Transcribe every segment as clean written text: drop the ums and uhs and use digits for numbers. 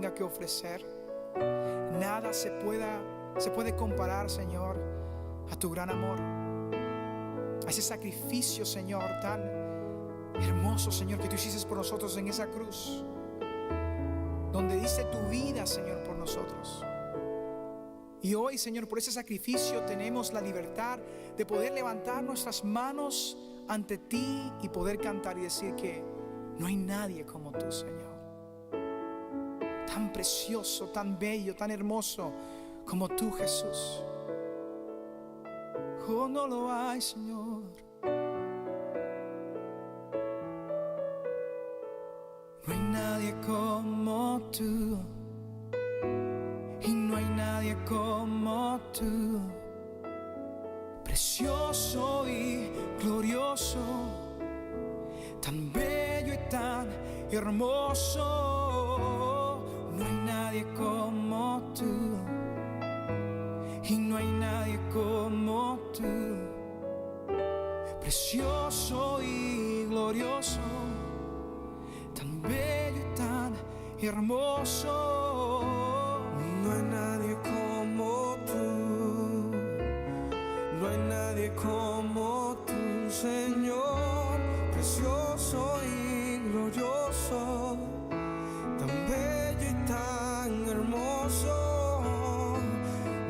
tenga que ofrecer. Nada se pueda se puede comparar, Señor, a tu gran amor. A ese sacrificio, Señor, tan hermoso, Señor, que tú hiciste por nosotros en esa cruz. Donde diste tu vida, Señor, por nosotros. Y hoy, Señor, por ese sacrificio tenemos la libertad de poder levantar nuestras manos ante ti y poder cantar y decir que no hay nadie como tú, Señor. Tan precioso, tan bello, tan hermoso como tú, Jesús. Oh, no lo hay, Señor. No hay nadie como tú. Y no hay nadie como tú. Precioso y glorioso, tan bello y tan hermoso. No hay nadie como tú. Y no hay nadie como tú. Precioso y glorioso, tan bello y tan hermoso. No hay nadie como tú, no hay nadie como tú, Señor, precioso y glorioso, tan bello y tan hermoso.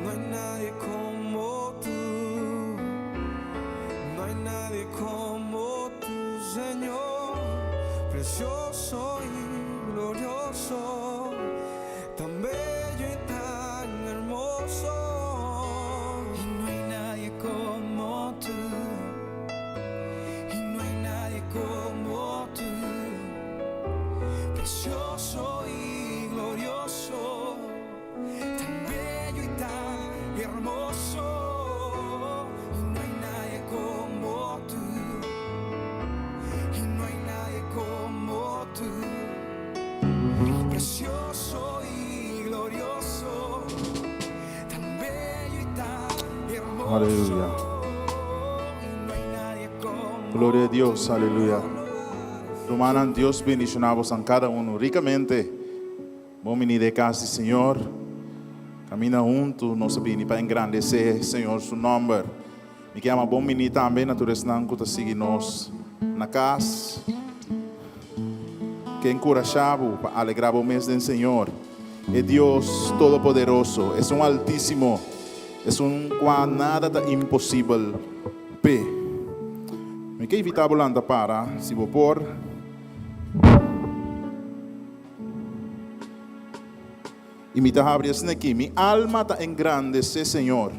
No hay nadie como tú, no hay nadie como tú, Señor, precioso y glorioso, tan bello y tan hermoso. Y no hay nadie como tú. Y no hay nadie como tú. Precioso y glorioso, tan bello y tan hermoso. Y no hay nadie como tú. Y no hay nadie como tú. Precioso y glorioso, tan bello y tan hermoso. Aleluya. Y no hay nadie como Gloria a Dios, aleluya. Rumannan, Dios bendishoná boso kada un rikamente. Bon bini den kas di Señor. Kaminda huntu, nos a bini pa engrandesé Señor su nòmber. Mi ke yama bon bini tambe na tur esnan ku ta sigui nos na kas. Ke enkurashá bo pa alegrá bo mes den Señor. E Dios Todopoderoso, Esun Altísimo, Esun kua nada ta imposibel p'e. Mi ke invitá bo lanta para, si bo por. I mi ta habri esne aki, Mi alma ta engrandesé Señor,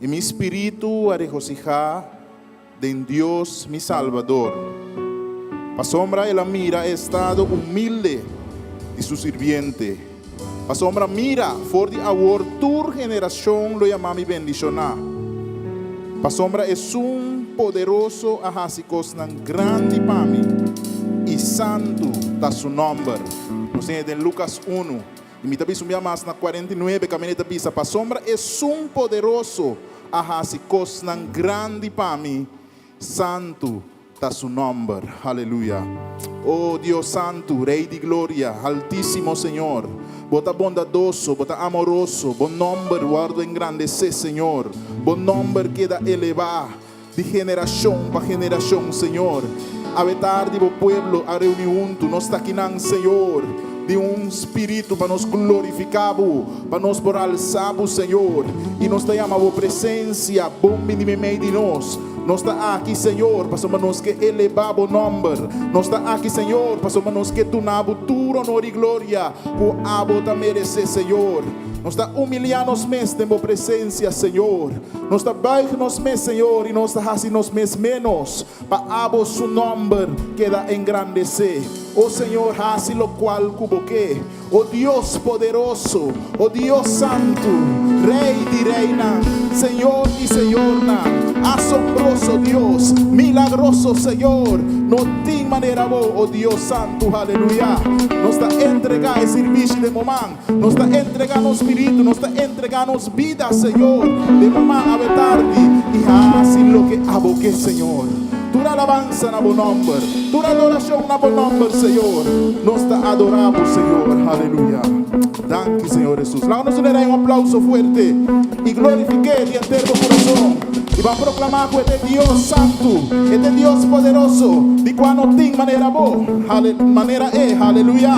i mi spiritu a regosihá den Dios mi Salbador, pasobra el a mira e estado humilde di su sirbiente. Pasobra mira, for di awor tur generashon lo yama mi bendishoná, pasobra Esun Poderoso a hasi kosnan grandi pa mi, i santu ta su nòmber. Nos tin e den Lukas unu, i mi ta bisa un bia mas na 49 kaminda e ta bisa, Pasobra Esun Poderoso a hasi kosnan grandi pa mi, santu ta su nòmber. Aleluya! O Dios Santu, Rei di gloria, Altísimo Señor, Bo ta bondadoso, Bo ta amoroso, Bo nòmber wòrdu engrandesé, Señor. Bo nòmber keda elevá di generashon pa generashon, Señor. Awe tardi Bo pueblo a reuní huntu, nos ta akinan, Señor, di un spiritu pa nos glorifiká Bo, pa nos por alsá Bo, Señor. I nos ta yama Bo presensia bon bini meimei di nos. Nos ta aki, Señor, pasobra nos ke elebá Bo nòmber. Nos ta aki, Señor, pasobra nos ke duna Bo tur onor i gloria ku Abo ta meresé, Señor. Nos ta humiliá nos mes den Bo presensia, Señor. Nos ta buig nos mes, Señor, i nos ta hasi nos mes ménos, pa Abo su nòmber keda engrandesé. O Señor, hasi lokual ku Bo ke. O Dios poderoso, o Dios santu, Rei di reinan, Señor di señornan, asombroso Dios, milagroso Señor, no tin manera bo, o Dios santu, aleluya. Nos ta entregá e sirbishi den bo man, nos ta entregá nos spiritu, nos ta entregá nos bida, Señor, den bo man awe tardi, i hasi loke abo ke, Señor. Tur. alabansa na bo nòmber, tur adorashon na bo nòmber, Señor. Nos ta adorá bo, Señor. Aleluya. Danki, Señor Hesus. Laga nos duna un aplouso fuerte i glorifik'é di henter bo kurason. I ban proklamá ku e ta e Dios santu, e ta e Dios poderoso, di kua no tin manera bo, manera e. Aleluya.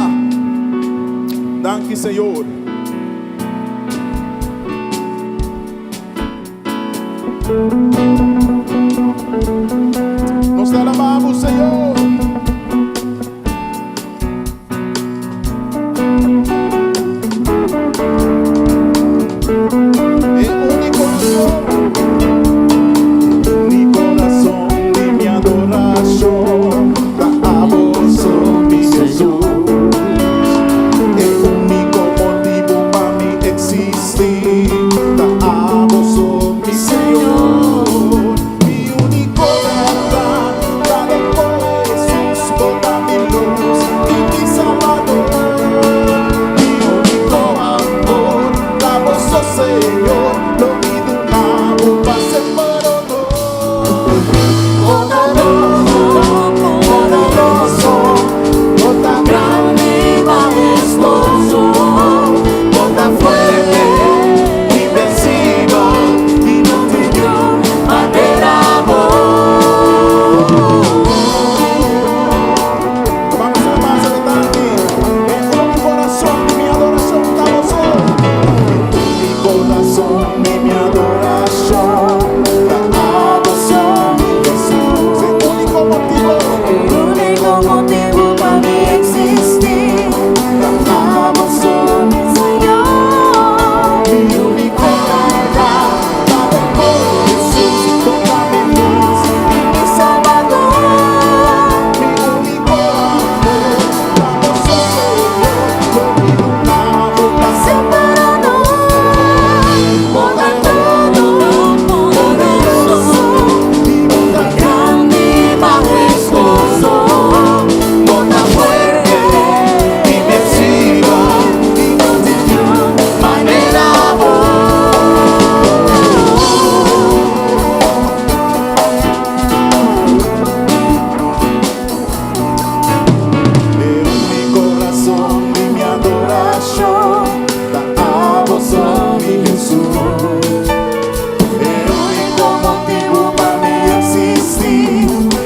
Danki, Señor. Nos ta alabá bo, Señor. E úniko rason, úniko rason di mi adorashon ta abo so, mi Hesus. E úniko motibu pa mi eksistí ta abo so, mi Señor. Mi úniko bèrdat ta den bo, Hesus, bo ta mi lus i mi Salbador. Mi úniko amor ta bo so, Señor, lo mi duna bo pa semper honor. Poderoso, bo ta grandi i mahestuoso, bo ta fuerte, invencibel i no tin niun manera bo. Vamos alabansa di tanti. E úniko rason di mi adorashon ta bo so. E úniko rason di mi adorashon ta abo so, mi Hesus. E úniko motibu. E úniko motibu pa mi eksistí ta abo so, mi Señor. Mi úniko bèrdat ta den bo, Hesus, bo ta mi lus i mi Salbador. Mi úniko amor ta bo so, Señor, lo mi duna bo pa Semper honor. Bo ta todopoderoso, i bo ta grandi i mahestuoso, bo ta fuerte, invencibel i no tin niun manera bo. E úniko rason di mi adorashon ta abo so, mi Hesus. E úniko motibu pa mi eksistí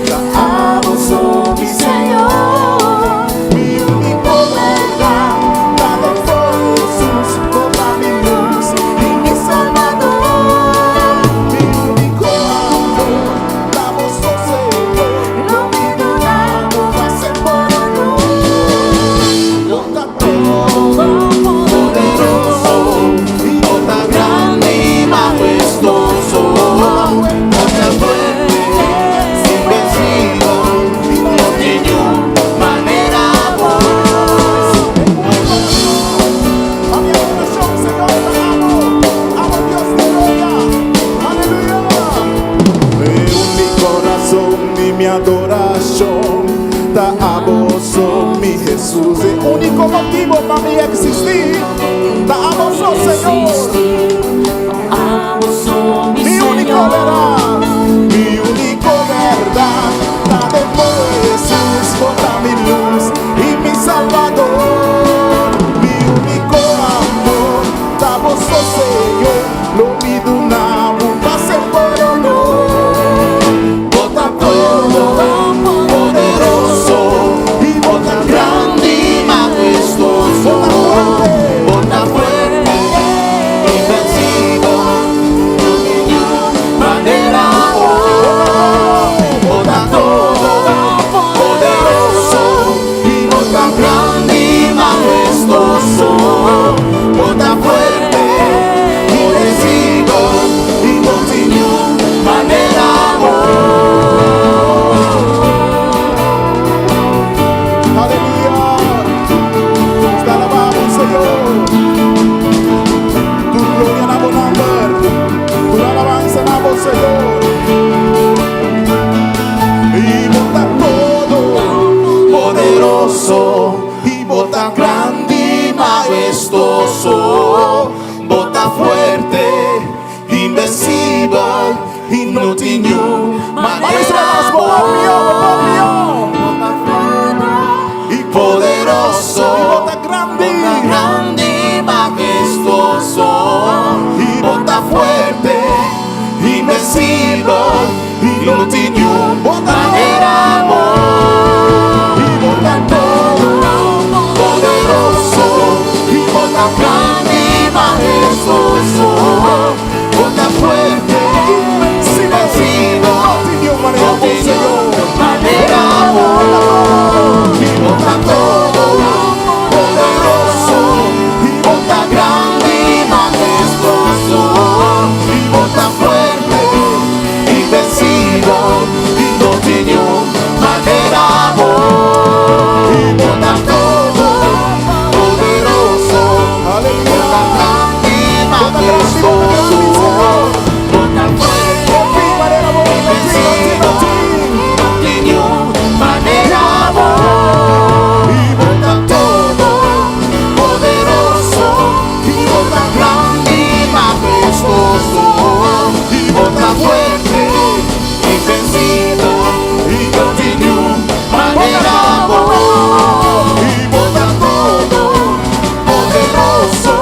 ta abo so, mi Señor. Mi úniko bèrdat ta den bo, Hesus, bo ta mi lus i mi Salbador. Mi úniko amor ta bo so, Señor, Lo mi duna bo pa semper honor. Bo ta Todopoderoso, i bo ta grandi i mahestuoso, bo ta fuerte, invencibel, no tin niun manera bo. A mi adorashon, Señor, ta abo. Abo Dios di gloria. Aleluya. E úniko rason di mi adorashon ta abo so, mi Hesus. E úniko motibu pa mi eksistí ta abo so, Señor. Abo so, mi Mi úniko Señor. bèrdat, mi úniko bèrdat, ta den bo, Hesus, bo ta mi lus i mi Salbador. Mi úniko amor, ta bo so, Señor, lo mi duna bo pa semper honor. Bo ta Todopoderoso, i bo ta grandi i mahestuoso, bo ta fuerte, bo ta fuerte, ta grandi i mahestuoso, bo ta fuerte invencido, no tin niun manera bo, i bo ta todo poderoso, i bo ta grandi i mahestuoso, i bo ta fuerte invencido, i no tin niun manera bo, i bo ta todo poderoso, bo ta grandi i mahestuoso, bo ta fuerte invencido, no tin niun manera bo, i bo ta todo poderoso, i bo ta grandi i mahestuoso, i bo ta fuerte invencido, i no tin niun manera bo, i bo ta todo poderoso,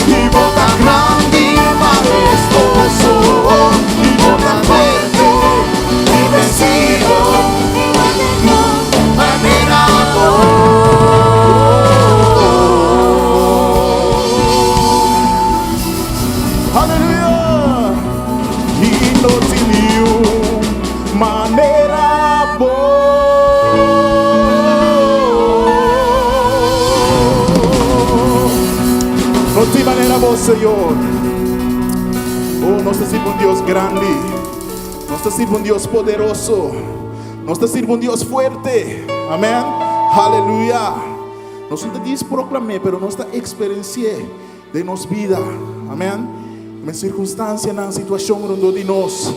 i bo ta grandi i mahestuoso, i bo ta fuerte invencido, no tin niun manera bo. Aleluya! I no tin niun manera bo. No tin manera bo, Señor. Oh, nos ta sirbi un Dios grandi. Nos ta sirbi un Dios poderoso. Nos ta sirbi un Dios fuerte. Amèn. Aleluya. Nos no ta djis proklam'é, pero nos ta eksperensi'é den nos bida. Amèn. Men sirkunstansianan, situashon rondó di nos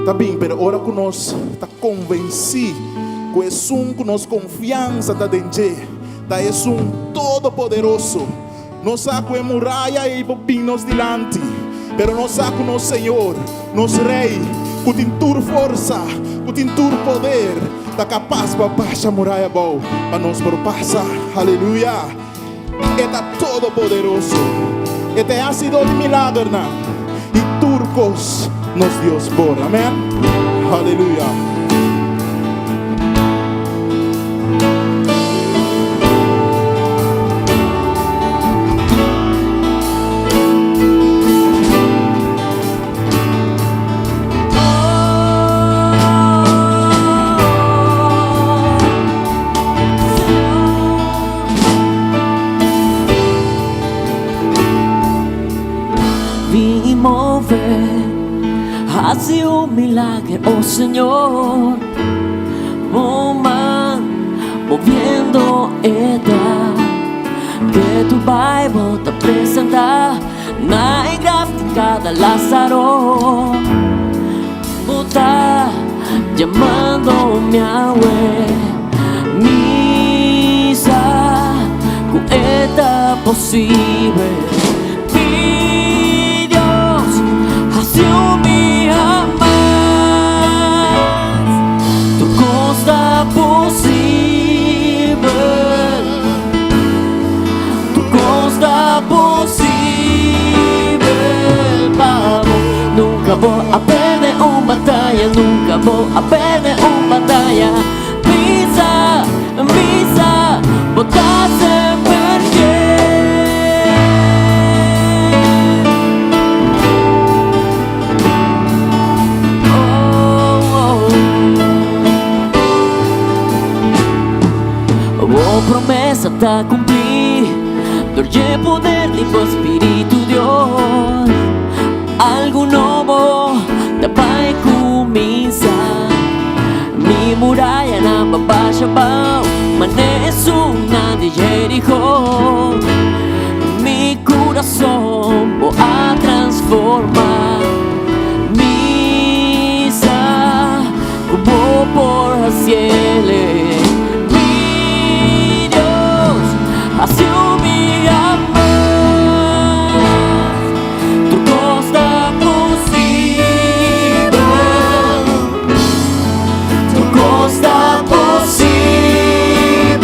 ta bin, pero ora ku nos ta konvensí ku esun ku nos konfiansa ta den dje ta esun Todopoderoso, nos sa ku e muraya ei por bin nos dilanti, pero nos sa ku nos Señor, nos Rei, ku tin tur forsa, ku tin tur poder, ta kapas pa basha muraya abou pa nos por pasa. Aleluya! E ta Todopoderoso. E ta e Hasidor di milagernan. I tur kos nos Dios por. Amèn. Aleluya. Bin move, hasi un milager, oh Señor. Bo man moviendo e ta que tu Bible ta presenta na e graf di cada Lázaro. Bo ta llamando mi awe, mi sa ku e ta posibel. Mi Dios, hasi un biaha mas, tur kos ta posibel, tur kos ta posibel pa bo. Nunka bo a perde un bataya, nunka bo a perde un bataya. Bisa, bisa, bo ta semper fiel. Oh, oh. Bo promesa ta kumpli dor dje poder di bo Spiritu Dios. Algu nobo ta bai kuminsá. Mi murayanan pa basha bou, manera esunnan di Jericó. Mi kurason bo a transformá. Mi sa ku bo por hasiele. Mi Dios, hasi un biaha mas. Tur kos ta posibel. Tur kos ta posibel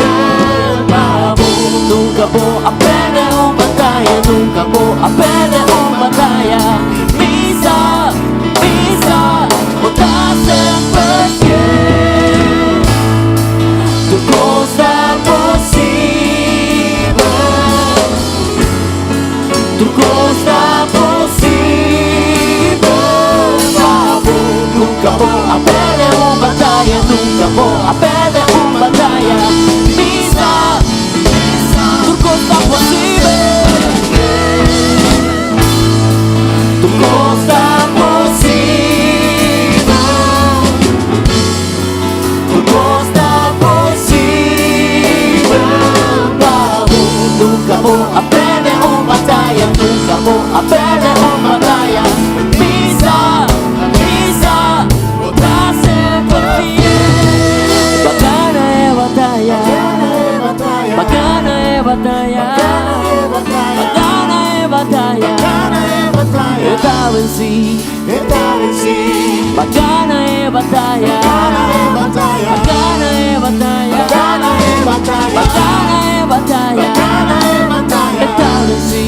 pa bo. Nunka bo a perde un bataya, nunka bo a perde un bataya. Mi sa, mi sa, bo ta semper fiel. Tur kos ta posibel. Tur kos ta posibel pa bo. Nunka bo a pèrdè un bataya, nunka bo a pèrdè un bataya. Mi sa, tur kos ta posibel. Tur kos ta posibel. Tur kos ta posibel pa bo. Nunka bo a pèrdè un bataya, nunka bo a pèrdè un bataya. Mi sa, mi sa, bo ta semper fiel. B'a gana e bataya, b'a gana e bataya, b'a gana e bataya. E ta vensí, b'a gana e bataya, b'a gana e bataya, b'a gana e bataya. E ta vensí,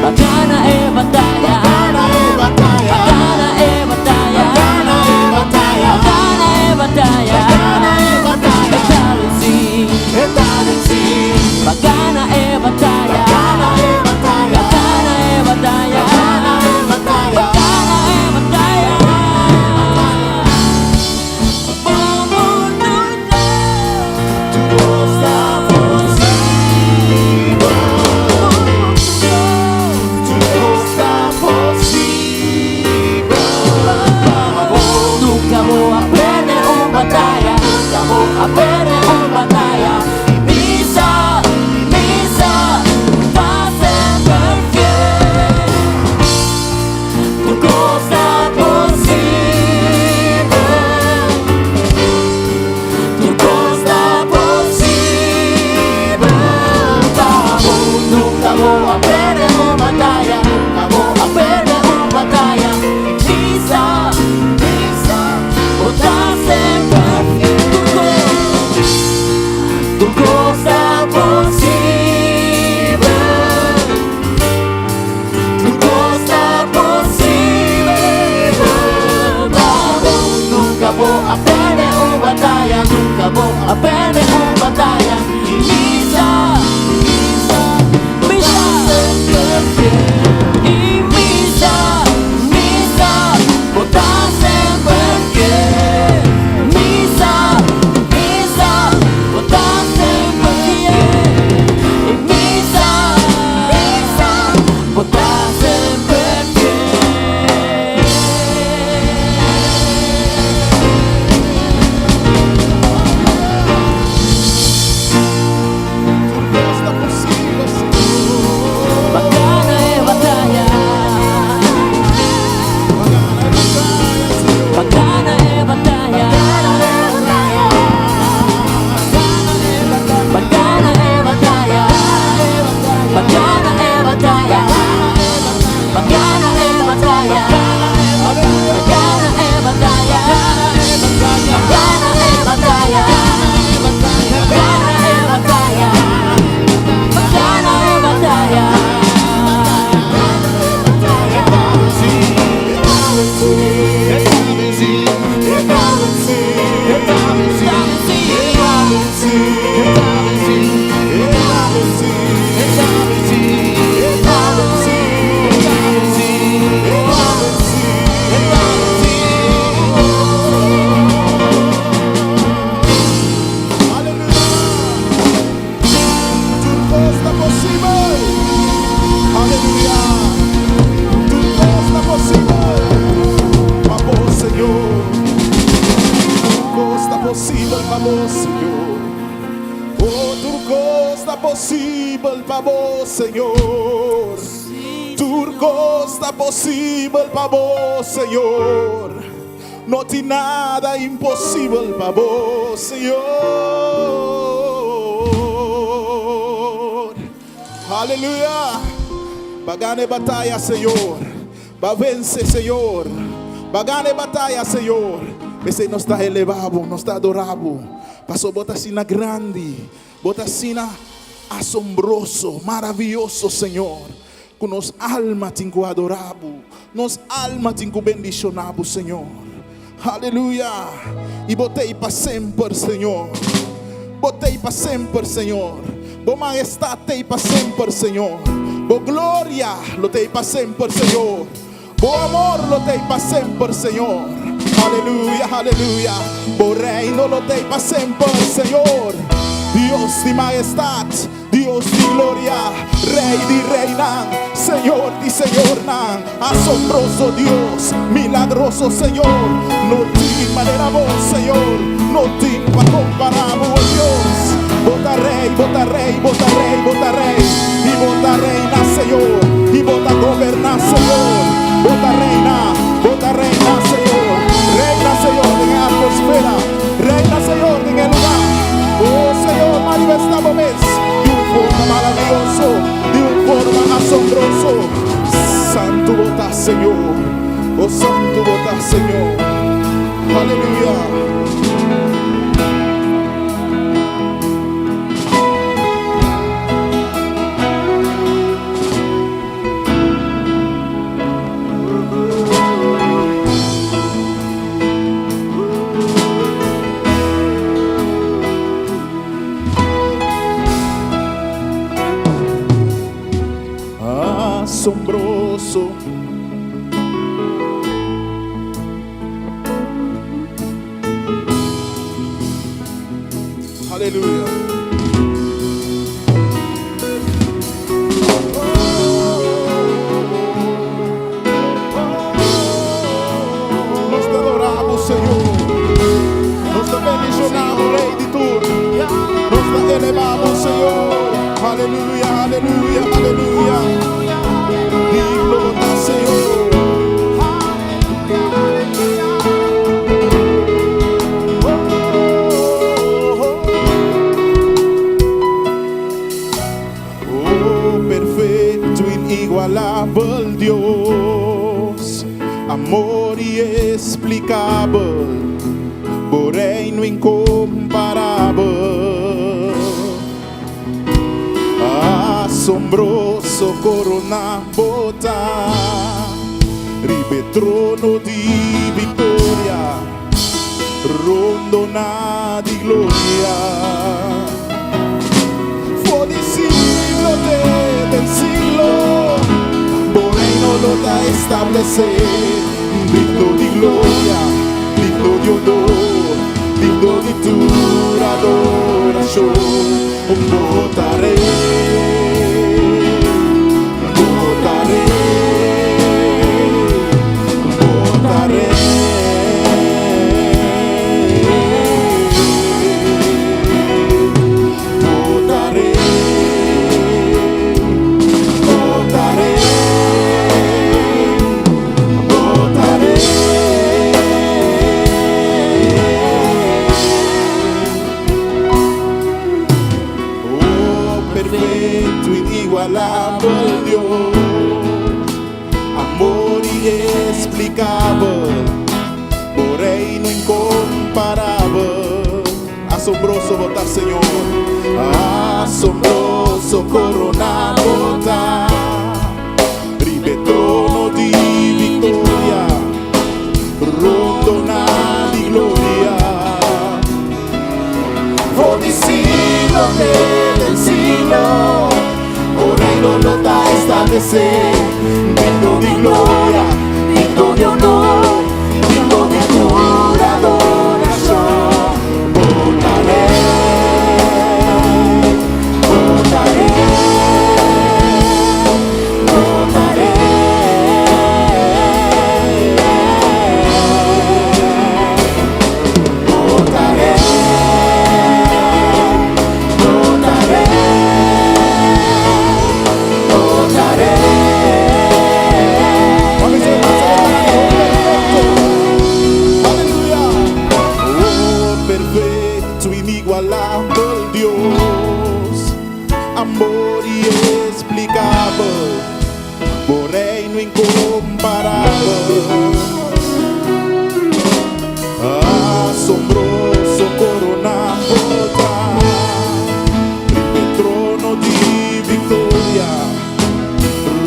b'a gana e bataya, b'a gana e bataya, b'a gana e bataya. E ta vensí, b'a gana e bataya, b'a gana e bataya, b'a gana e bataya. Pa bo tur kos ta posibel. Tur kos ta posibel. Nunka bo a pèrdè un bataya, nunka bo a pèrdè un bataya. Mi sa, mi sa, ta semper fiel. Tur kos ta posibel. Tur kos ta posibel. Pa bo, nunka bo a pèrdè un bataya, nunka bo a pèrdè un bataya. Mi sa, mi sa, bo ta semper fiel. Tur kos ta posibel. Tur kos ta posibel. Pa bo, nunka bo a pèrdè un bataya, nunka bo a pèrdè un bataya. Mi sa, mi sa, mi sa, i mi sa, mi sa, bo ta semper fiel. Mi sa, mi sa, bo ta semper fiel. I mi sa, mi sa, bo ta semper fiel. Tur kos ta posibel, Señor. B'a gana e bataya, B'a gana e bataya, Señor. B'a gana e bataya, b'a gana e bataya, b'a gana e bataya, b'a gana e bataya, b'a gana e bataya, b'a gana e bataya, b'a gana e bataya. E ta vensí, e ta vensí, e ta vensí, e ta vensí, e ta vensí, e ta vensí, e ta vensí, e ta vensí, e ta vensí, e ta vensí, e ta vensí. Aleluya. Tur kos ta posibel. Aleluya. Tur kos ta posibel. Pa bo, Señor. Tur kos ta posibel pa bo, Señor. Oh, tur kos ta posibel pa bo, Señor. Tur kos ta posibel pa bo, Señor. No tin nada imposibel pa bo, Señor. Aleluya. B'a gana e bataya, Señor. B'a vense, Señor. B'a gana e bataya, Señor. P'esei nos ta elevá bo, nos ta adorá bo. Paso bo ta asina grandi, bo ta asina asombroso, maravioso, Señor. Ku nos alma tin ku adorá bo, nos alma tin ku bendishoná bo, Señor. Aleluya. I bo t'ei pa semper, Señor. Bo t'ei pa semper, Señor. Bo mahestat t'ei pa semper, Señor. Bo gloria lo t'ei pa semper, Señor. Bo amor lo t'ei pa semper, Señor. Aleluya, aleluya. Bo reino lo t'ei pa semper, Señor. Dios di maestat, Dios di gloria, Rei di reinan, Señor di señornan, asombroso Dios, milagroso Señor. No tin manera bo, Señor, no tin pa kompará bo, Dios. Bo ta Rei, bo ta Rei, bo ta Rei, bo ta Rei, i bo ta reina, Señor, i bo ta goberná, Señor. Bo ta reina, bo ta reina, Señor. Reina, Señor, den e atmosfera. Reina, Señor, den e lugá. Oh, Señor, manifestá bo mes di un forma maravioso, di un forma asombroso. Santu bo ta, Señor. Oh, santu bo ta, Señor. Aleluya. Asombroso. Aleluya. Nos ta adorá bo, Señor. Nos ta bendishoná bo, Rey di tur. Nos ta elevá bo, Señor. Aleluya, aleluya, aleluya. Digno bo ta, Señor. Oh, perfecto, inigualabel Dios, amor inexplicabel, bo reino incomparabel. Asombroso corona bo ta, riba e trono di victoria, rondona di gloria. For di siglo te den siglo, bo reino lo ta establece, digno di gloria, digno di honor, digno di tur adoracion. Bo ta Rey, bo ta Rey, bo ta Rey. Bo ta Rey, bo ta Rey, bo ta Rey. Oh, perfecto, inigualabel Dios, amor inexplicabel, bo reino incomparabel. Asombroso bo ta, Señor, asombroso corona bo ta, riba e trono di victoria, rondona di gloria. For di siglo te den siglo, bo reino lo ta establece, digno di gloria, digno di honor, digno di tur adoracion. Bo ta Rey, bo ta Rey, bo ta Rey. Bo ta Rey, bo ta Rey, bo ta Rey. Vamos a perfecto. Aleluya. Oh, perfecto, inigualabel Dios, amor inexplicabel, bo reino incomparabel. Asombroso corona bo ta, riba e trono di victoria,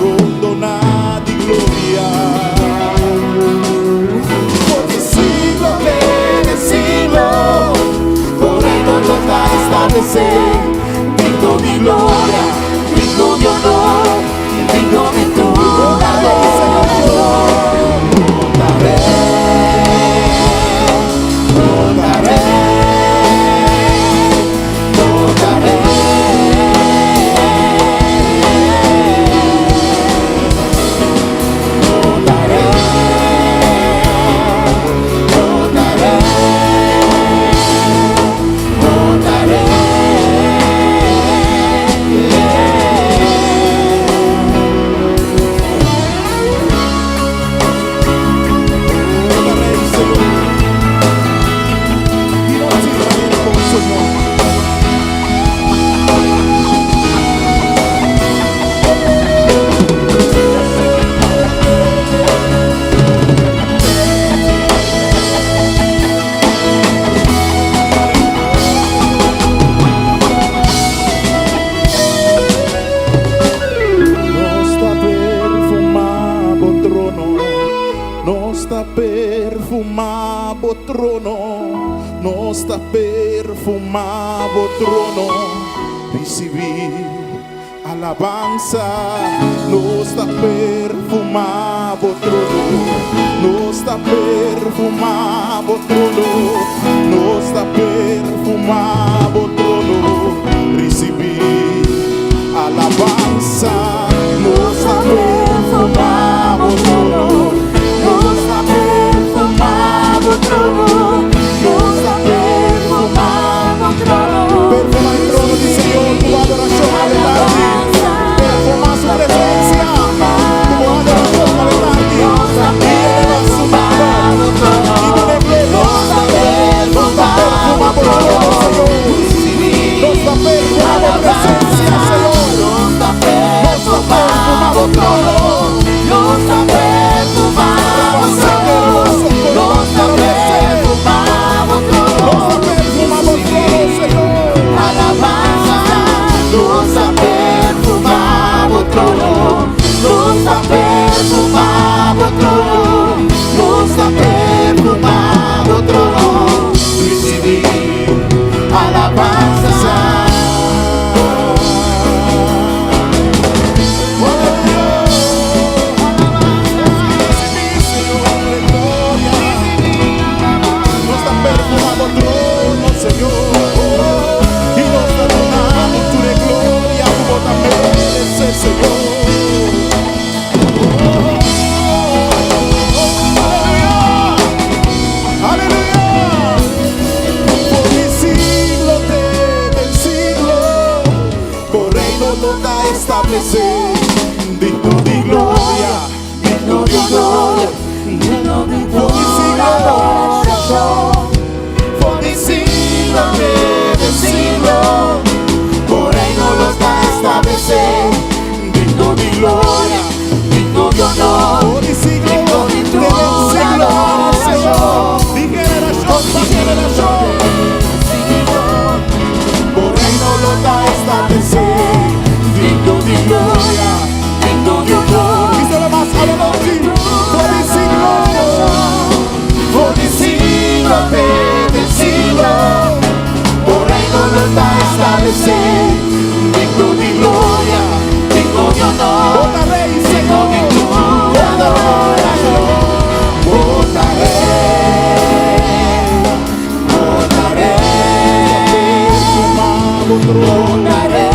rondona di gloria. For di siglo te den siglo, bo reino lo ta establece, digno di gloria, digno di honor. bo trono, nos ta perfumá bo trono, risibí alabansa. Nos ta perfumá bo trono, nos ta perfumá bo trono, nos ta perfumá bo trono, risibí alabansa. Nos ta perfumá bo trono, Nos ta perfumá bo trono, nos ta perfumá bo trono. Perfuma e trono di Señor ku adorashon awe tardi. Perfuma su presensia ku adorashon awe tardi. I elevá su nòmber. I dun'é gloria. Nos ta perfumá bo trono, Señor. Nos ta perfumá bo presensia, Señor. Nos ta Nos ta perfumá bo trono. Nos ta perfumá bo trono, nos ta perfumá bo trono. Nos ta perfumá bo trono, Señor. Alabansa, nos ta perfumá bo trono, nos ta perfumá bo trono, nos ta perfumá bo trono. Risibí alabansa. Risibí, Señor, de gloria. Nos ta perfumá bo trono, Señor. I nos ta dunando tur e gloria ku bo ta meresé, Señor. Aleluya! Aleluya! For di siglo te den siglo, bo reino lo ta establesé, digno di gloria, digno di honor. Digno di For di siglo, for di siglo te den siglo, bo reino lo ta establesé, digno di gloria, digno di honor. For di siglo Digno di te den siglo, Señor, di generashon pa generashon. Bo reino lo ta establesé, digno di gloria. Digno di honor. I solo mas adelante, for di siglo, for di siglo te den siglo, bo reino lo ta establesé, Digno di gloria, digno di honor. Bo ta rei, Digno Señor, di tu adoración. Bo ta rei, Bo ta rei, perfumá bo trono, Bo ta rei.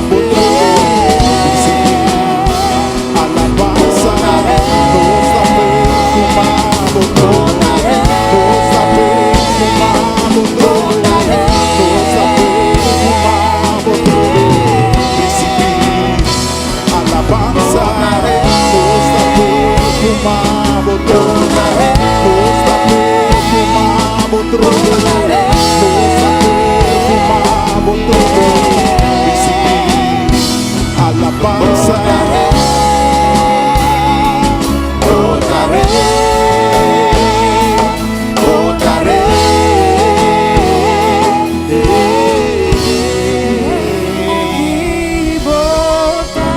Bo trono, risibí alabansa, nos ta perfumá bo trono, nos ta perfumá bo trono, nos ta perfumá bo trono, risibí alabansa, nos ta perfumá bo trono, nos ta perfumá bo trono, nos ta perfumá bo trono, risibí alabansa. Bo ta rei, bo ta rei. I bo ta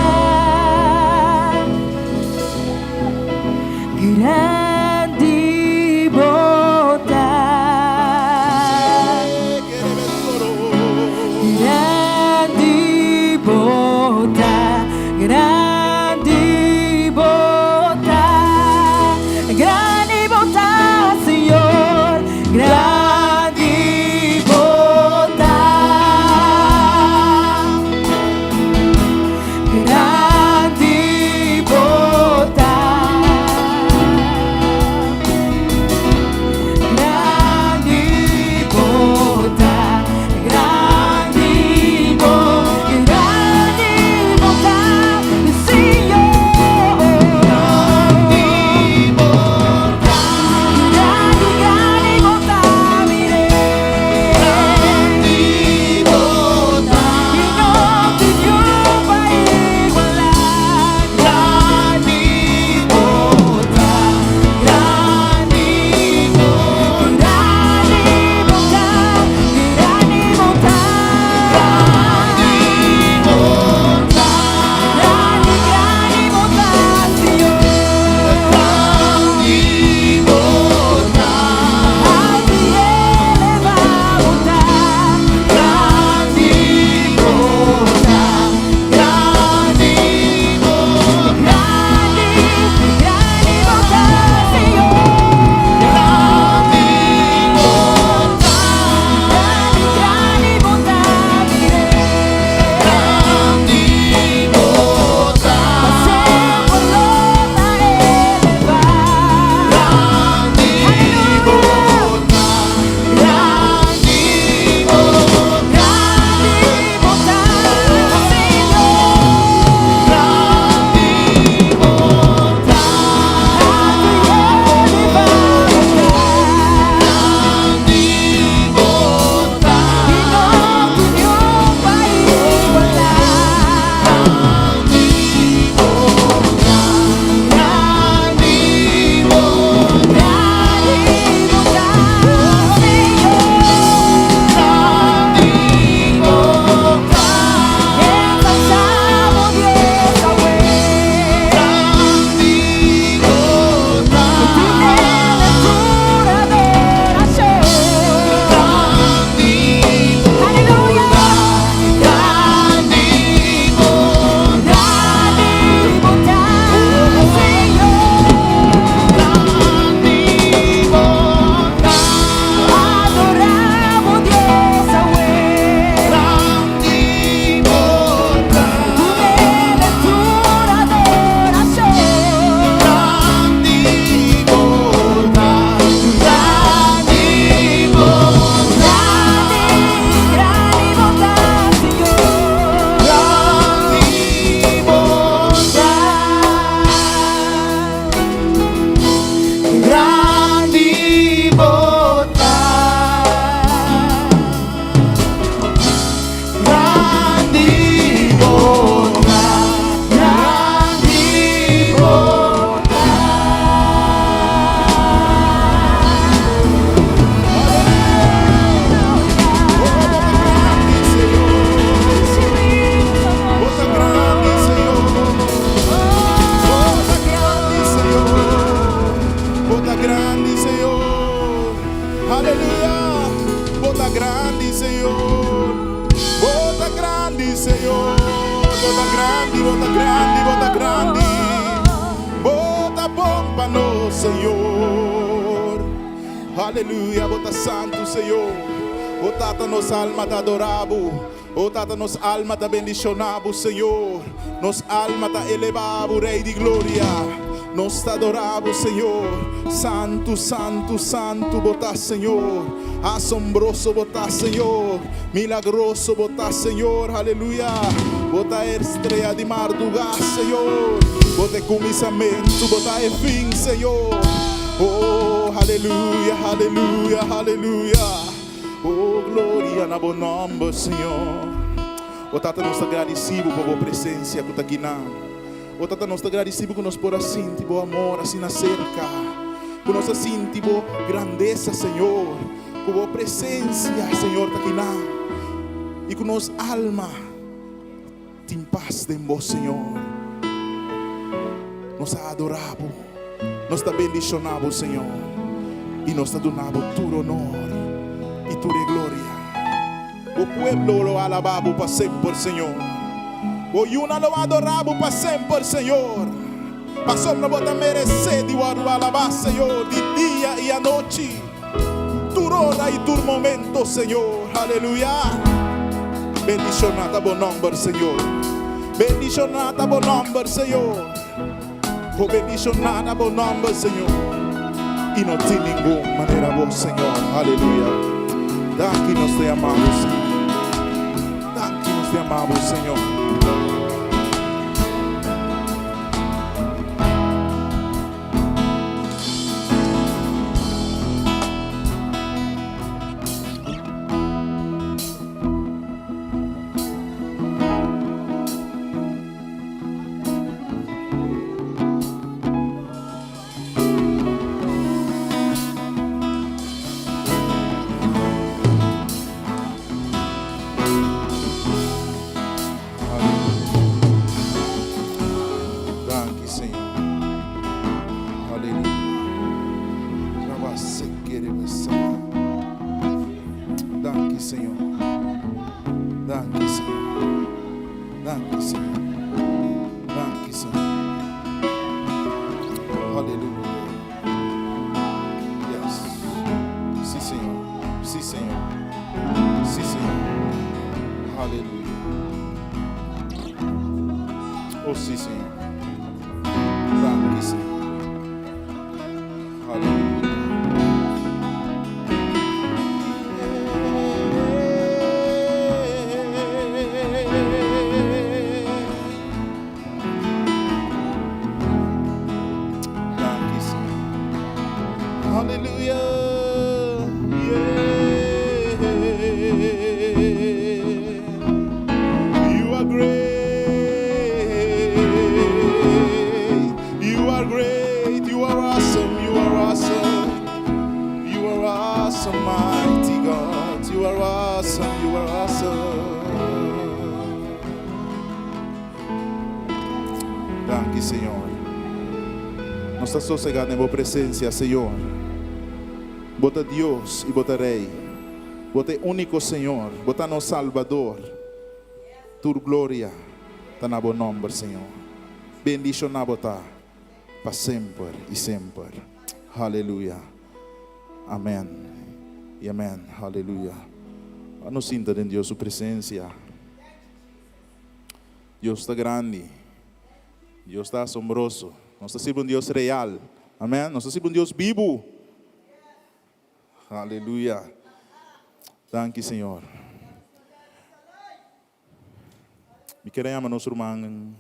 Señor. Bo ta grandi, bo ta grandi, bo ta grandi. Bo ta bon pa nos, Señor. Aleluya, bo ta santu, Señor. O Tata, nos alma ta adorá bo. O Tata, nos alma ta bendishoná bo, Señor. Nos alma ta elebá bo, Rei di Gloria. Nos ta adorá bo, Señor. Santu, santu, santu bo ta, Señor. Asombroso bo ta, Señor. Milagroso bo ta, Señor. Aleluya. Bo ta e strea di mardugá, Señor. Bo ta e kuminsamentu, bo ta e fin, Señor. Oh, aleluya, aleluya, aleluya. Oh, gloria na bo nòmber, Señor. O Tata, nos ta gradisí bo pa bo presensia ku ta guiná. O Tata, nos ta gradisí bo ku nos por a sinti bo amor asina serka, ku nos a sinti bo grandesa, Señor, ku bo presensia, Señor, ta guiná i ku nos alma tin pas den bo, Señor. Nos a adorá bo, nos ta bendishoná bo, Señor, i nos ta duna bo tur honor i tur e gloria. Bo pueblo lo alabá bo pa semper, Señor. Bo yunan lo adorá bo pa semper, Señor. Pasobra bo ta meresé di wòrdu alabá, Señor, di dia i anochi, tur ora i tur momento, Señor. Aleluya! Bendishoná ta bo nòmber, Señor. Bendishoná ta bo nòmber, Señor. Bo bendishoná ta bo nòmber, Señor. I no tin ningun manera bo, Señor. Aleluya. Danki nos ta yama bo, Señor. Danki nos ta yama bo, Señor. Danki Señor. Aleluya. Danki Señor. Danki Señor. Danki Señor. Danki Señor. Aleluya. Yes. Sí Señor. Sí Señor. Sí Señor. Aleluya. Oh sí Señor. Danki Señor. Aleluya. Danki Señor. Aleluya. Yeah. You are great. You are great. You are awesome. You are awesome. You are awesome, mighty God. You are awesome. You are awesome. Danki, Señor. Nos ta sosegá den bo presencia, Señor. Bo ta Dios i bo ta Rey. Bo ta e único Señor. Bo ta nos Salbador. Tur gloria ta na bo nomber, Señor. Bendishoná bo ta pa semper i semper. Haleluya. Amèn i amèn. Haleluya. A nos sinta den Dios su presencia. Dios ta grandi. Dios ta asombroso. Nos ta sirbi un Dios real. Amèn. Nos ta sirbi un Dios bibu. Aleluya. Danki, Señor. Mi kere yama nos ruman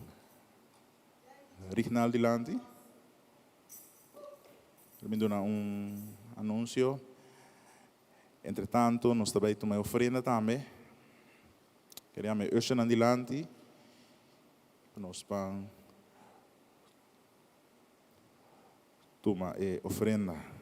Rignal dilanti. Mi duna un anuncio. Entre tanto, nos ta bay tuma e ofrenda tambe. Kere yama e ushernan dilanti. Pa nos pan tuma e ofrenda.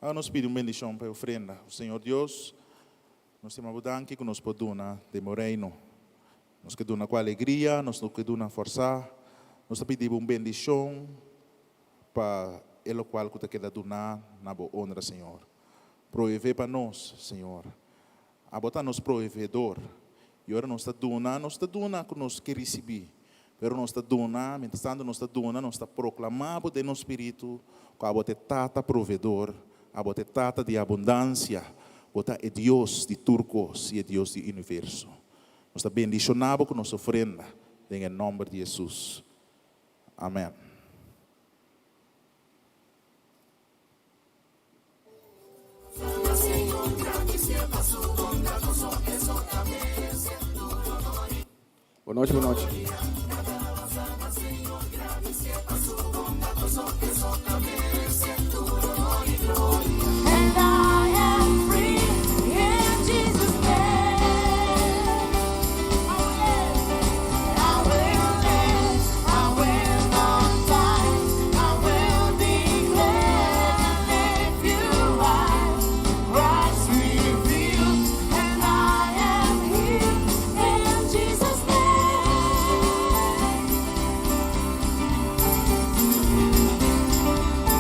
Laga nos pidi un bendishon pa e ofrenda. O Señor Dios, nos ta yama Bo danki ku nos por duna den Bo Reino. Nos ke duna ku alegria, nos no ke duna fòrsá. Nos ta pidi Bo un bendishon pa e lokual ku ta keda duná na Bo onra, Señor. Proveé pa nos, Señor. Abo ta nos proveedor. I ora nos ta duna, nos ta duna ku nos ke risibí. Pero nos ta duna, mientras tanto nos ta duna, nos ta proklamá Bo den nos spiritu ku Abo ta e Tata proveedor, Abo ta e Tata di abundansia, Bo ta e Dios di tur kos i e Dios di universo. Nos ta bendishoná Bo ku nos ofrenda den e nòmber di Hesus. Amèn. Bo nochi, bo nochi.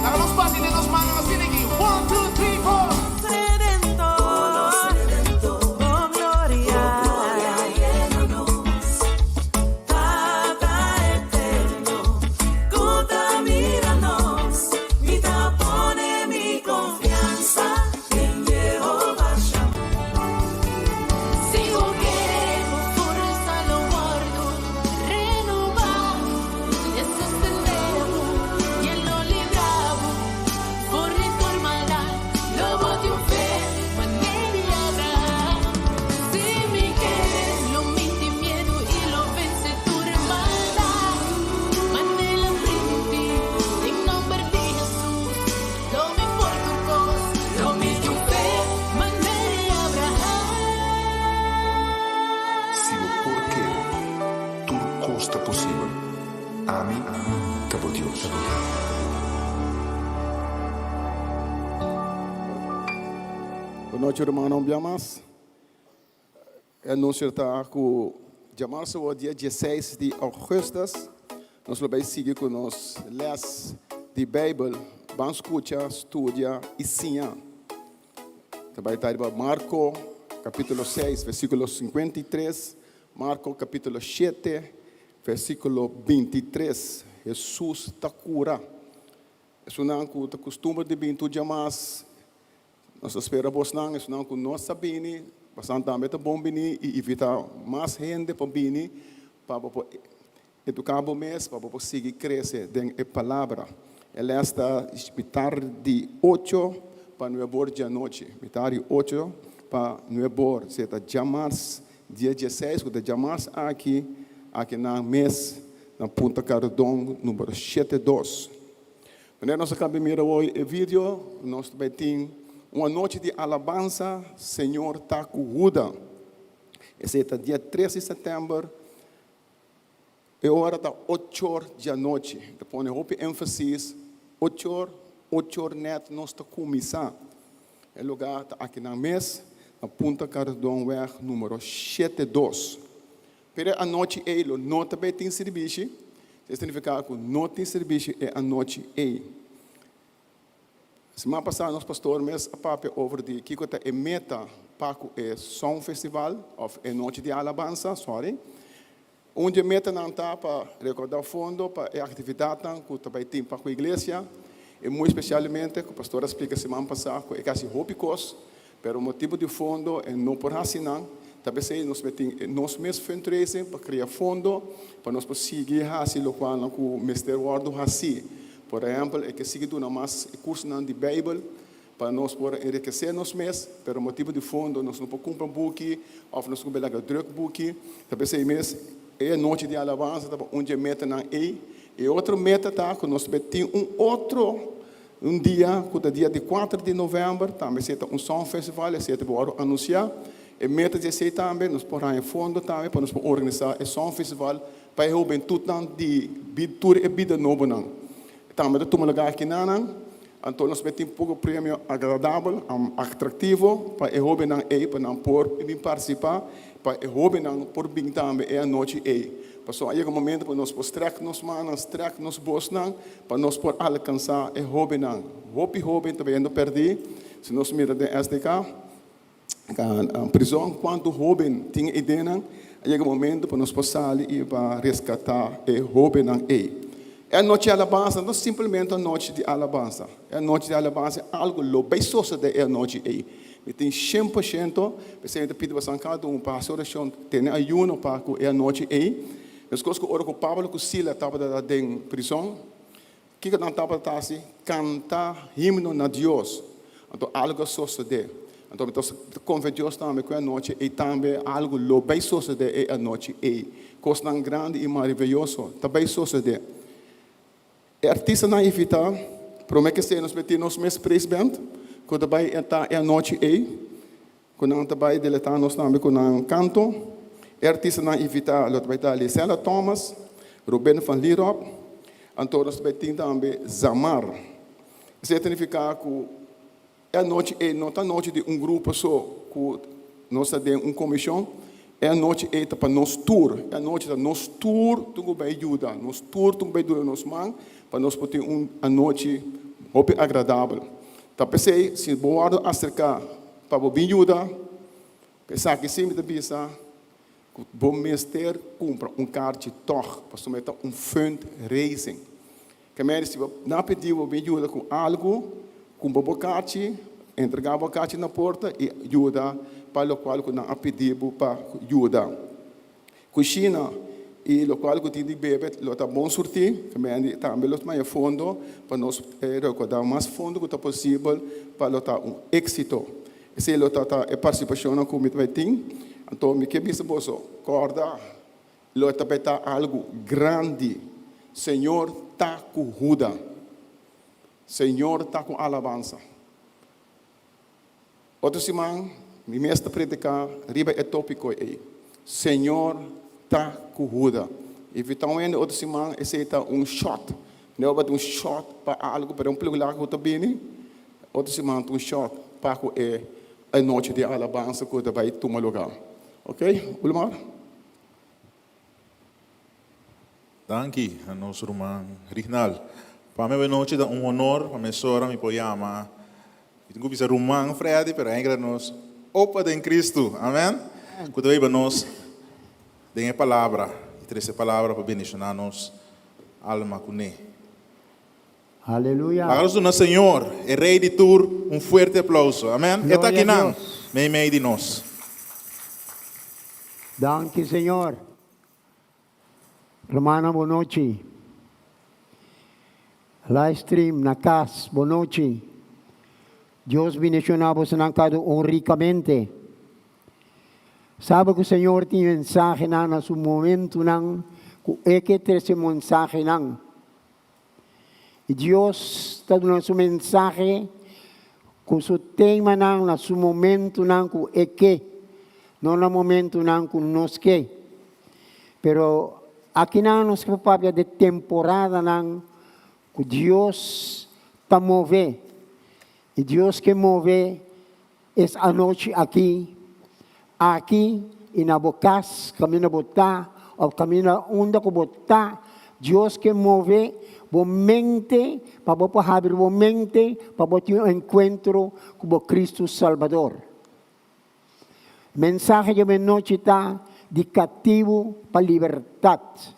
Laga nos bati den nos mannan asina aki. One, two, three, four. Si bo por kere, tur kos ta posibel. Ami ta bo Dios. Bo nochi rumannan un bia mas. E anuncio ta cu djamarzo o dia dieseis di augustus nos lo bay sigui cu nos les di Bijbel Ban Scucha, Studia y Siña. Ta bay ta riba Marco capitulo seis versiculo 53, Marco capitulo shete versiculo 23. Jesus ta cura. Esunnan cu ta custumber di bin tur djamas. Nos ta spera bosnan, esunnan ku no sa bini, bosnan tambe ta bon bini i invitá mas hende pa bini pa bo por eduká bo mes, pa bo por sigui krese den e Palabra. E lès ta mitar di ocho pa nuebor djanochi, mitar di ocho pa nuebor, sea ta djamars dia dieseis ku ta djamars aki, aki nan mes na Punta Cardon numero shete dos. Wanneer nos a caba di mira hoy e video, nos ta bay tin un anochi di alabansa, Señor ta cu Huda. Esey ta dia tres di september, e ora ta ochor di anochi. Ta pone hopi enfasis, ochor, ochor net nos ta cuminsa. E lugar ta akinan mes, na Punta Cardonweg numero shete dos. Pero e anochi ei lo no ta bay tin sirbishi, esei significa cu no tin sirbishi e anochi ei. Siman pasa nos pastor mes a papia over di kico ta e meta pa cu e Song Festival of e Nochi di Alabansa, sorry. Un di e metanan ta pa recorda fondo pa e actividadnan cu ta bay tin pa cu iglesia y muy especialmente cu pastor a splica siman pasa cu e casi hopi cos Pero motibu di fondo e no por hasi nan, ta p'esei nos mester tin e nos mes fundraising pa krea fondo pa nos por sigui hasi lokualnan ku mester wòrdu hasí. Por ehèmpel e ke sigui duna mas e kursonan di Beibel pa nos por enrikesé nos mes, pero motibu di fondo nos no por kumpra buki òf nos no por laga drùk buki. Ta p'esei mes e anochi di alabansa ta pa un dje metanan ei. E otro meta ta ku nos mester tin un otro Un dia ku ta dia di kuater di novèmber tambe esei ta un Song Festival, esei ta wòrdu anunsiá. E meta di esei tambe nos por haña fondo tambe pa nos por organisá e Song Festival pa e hobentutnan di tur e bida nobonan. Tambe ta tuma lugá aki nanan. Anto nos mester tin poko premio agradabel, atraktivo pa e hóbennan ei pa nan por bin partisipá, pa e hóbennan por bin tambe e anochi ei. Pasobra a yega un momento pa nos por strèk nos mannan, strèk nos bosnan pa nos por alkansá e hóbennan. Hopi hóben ta bayendo pèrdí, si nos mira den SDK, prizòn, kuantu hóben tin e ideanan. A yega un momento pa nos por sali i pa reskatá e hóbennan ei. E anochi di alabansa no ta simplemente un anochi di alabansa. E anochi di alabansa e algu lo bai sosodé e anochi ei. Mi tin 100%, p'esei mi ta pidi boso kada un pa hasi orashon, tene ayuno pa ku e anochi ei. Meskos ku ora ku Pablo ku Sila tabata den prizòn, Kiko nan tabata hasi? Kanta himno na Dios. Anto algu a sosodé. Anto mi ta konfia Dios tambe ku e anochi ei tambe algu lo bai sosodé e anochi ei. Kosnan grandi i maraviyoso ta bai sosodé. E artistanan invitá, promé ke esei nos bai tin nos mes praise band ku ta bai ta e anochi ei. Ku nan ta bai deletá nos tambe ku nan kanto. E artistanan invitá lo ta bai ta Lisella Thomas, Ruben van Lierop, anto nos ta bai tin tambe Zamar. Esei ta nifiká ku e anochi ei no ta anochi di un grupo so ku nos ta den un komishon, e anochi ei ta pa nos tur. E anochi ta nos tur tin ku bai yuda, nos tur tin ku bai duna nos man pa nos por tin un anochi hopi agradabel. Ta p'esei si bo wòrdu aserká Pa bo bin yuda, esaki si mi ta bisa ku bo mester kumpra un karchi tòg, pasobra e ta un fundraising. Ke mei si bo na pidi bo bin yuda ku algu, kumpra bo karchi, entregá bo karchi na porta i yuda pa lokual ku nan a pidi bo pa yuda. Kushina i lokual ku tin di bebe lo ta bon surtí, tambe tambe lo maya fondo pa nos rekoudá mas fondo ku ta posibel pa lo ta un éksito. Esei lo ta ta e partisipashonnan ku mi ta bai tin. Anto mi ke bisa boso, kòrda lo ta bai ta algu grandi. Señor ta ku Huda. Señor ta ku alabansa. Otro siman mi mes ta prediká riba e tópiko ei, Señor ta ku Huda. I fi ta un hende otro siman esei ta un shòt. No tabata un shòt pa algu, pero un plugulá ku ta bini. Otro siman ta un shòt pa ku e anochi di alabansa ku ta bai tuma lugá. Ok, Ulmar? Danki na nos ruman Rignal. Pa mi awenochi ta un honor pa mesora mi por yama, mi tin ku bisa ruman Freddy, pero enkele nos opa den Cristo, amen, ku ta biba nos den e palabra i trese e palabra pa bendiciona nos alma kuné. Aleluya. Laga nos duna Señor, e Rey di tur, un fuerte aplauso. Amen. E ta Gloria a akinan, Dios. meimei di nos. Danki Señor. Rumannan bo nochi. Live stream na cas bo nochi. Dios bendiciona bosonan cada un ricamente. Sabe cu Señor tin mensahenan na su momentonan cu e ke trece mensahenan. I Dios ta duna su mensahe ku su temanan na su momentunan ku e ke, no na momentunan ku nos ke. Pero akinan nos por papia di temporadanan ku Dios ta move. I Dios ke move es anochi aki, aki i na bo kas, kaminda bo ta, òf kaminda unda ku bo ta, Dios ke move bo mente pa bo por habri bo mente pa bo tin un enkuentro ku bo Kristu Salbador. Mensahe dje menochi ta di katibu pa libertat.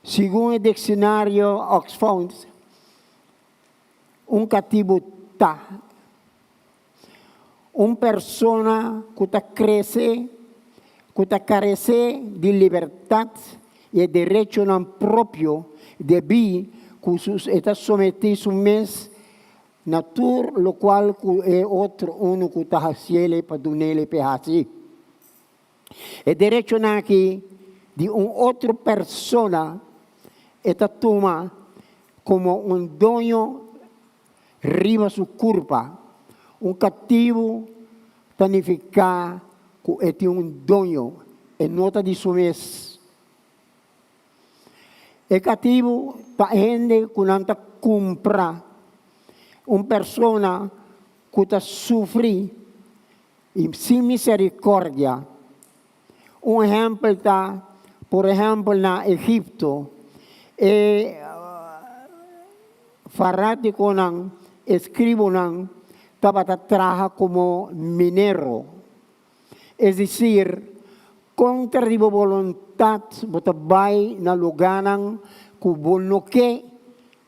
Segun e dikshonario Oxford, Un katibu ta un persona ku ta krese, ku ta karesé di libertat i e derechonan propio debí ku su e ta sometí su mes na tur lokual ku e otro unu ku ta hasiele pa dunele p'e hasi. E derechonan aki di un otro persona e ta tuma komo un doño riba su kurpa. Un katibu ta nifiká ku e tin un doño, e no ta di su mes. E katibu ta hende ku nan ta kumpra, un persona ku ta sufri i sin miserikòrdia. Un ehèmpel ta, por ehèmpel na Egipto, e farátikonan, eskribonan tabata traha komo minero. Es desir, kontra di bo boluntat bo ta bai na lugánan ku bo no ke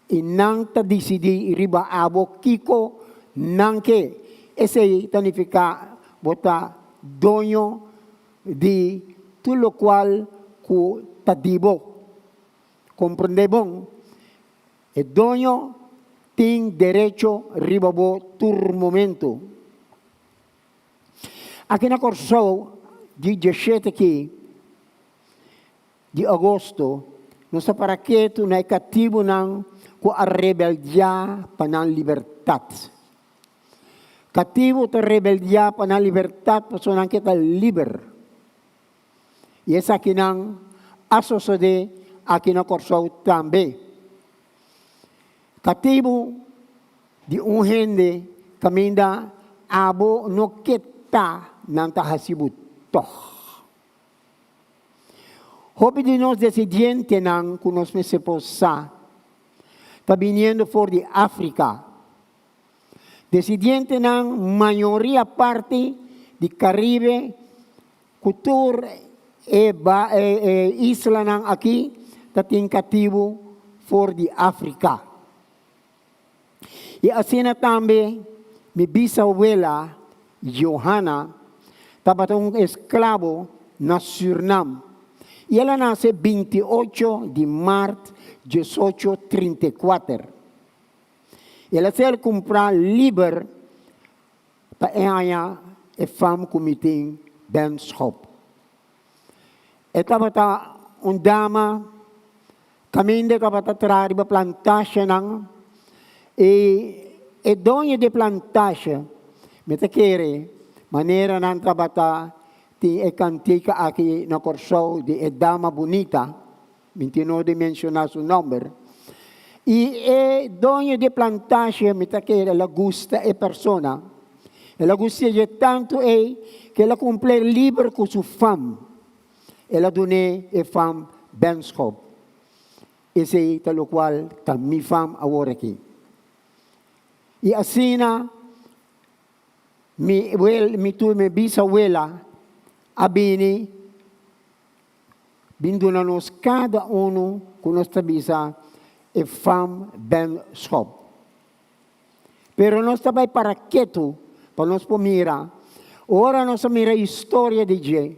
i nan ta disidí riba abo kiko nan ke. Esei ta nifiká bo ta doño di tur lokual ku ta di bo. Komprendé bon, e doño tin derecho riba bo tur momentu. Aki na Kòrsou di dieshete ki di agosto nos ta para ketu na e katibunan ku a rebeldiá pa nan libertat. Katibu ta rebeldiá pa nan libertat pasobra nan ke ta liber. I esakinan a sosodé aki na Kòrsou tambe. Katibu di un hende kaminda abo no ke ta nan ta hasi bo tòg. Hopi di nos desidientenan ku nos mester por sa ta biniendo for di Afrika. Desidientenan mayoria parti di Karibe ku tur e e islanan aki ta tin katibu for di Afrika. I asina tambe mi bisawela Johanna tabata un esklabo na Sürnam, i el a nase 28 di mart 1834. El a ser kumprá liber pa e haña e fam ku mi tin Ben Schop. E tabata un dama kaminda e tabata traha riba plantashenan i e doño di e plantashe mi ta kere manera nan tabata tin e kantika aki na Kòrsou di e dama bunita, mi tin no di menshoná su nòmber, i e doño di e plantashe mi ta kere el a gusta e persona, el a gusta dje tantu ei ku el a kumpl'é liber ku su fam. El a dun'é e fam Benschop. Esei ta lokual ta mi fam awor aki. I asina mi wel, mi tur mi bisawela a bini bin duna nos kada unu ku nos ta bisa e fam Benschop. Pero nos ta bai para ketu pa nos por mira. Ora nos a mira historia di dje,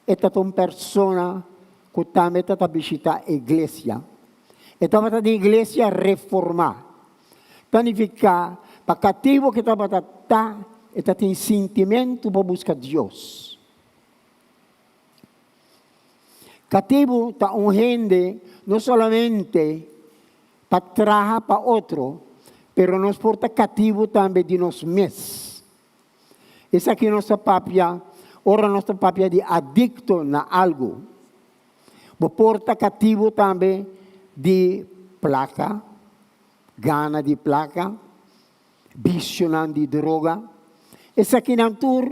e ta ta un persona ku tambe ta ta bishita iglesia. E tabata di iglesia reformá. Ta nifiká pa katibu ku e tabata ta, e ta tin sintimentu pa buska Dios. Katibu ta un hende no solamente pa traha pa otro, pero nos por ta katibu tambe di nos mes. Esaki nos ta papia ora nos ta papia di adikto na algu. Bo por ta katibu tambe di plaka, gana di plaka, bisionan di droga. Esakinan tur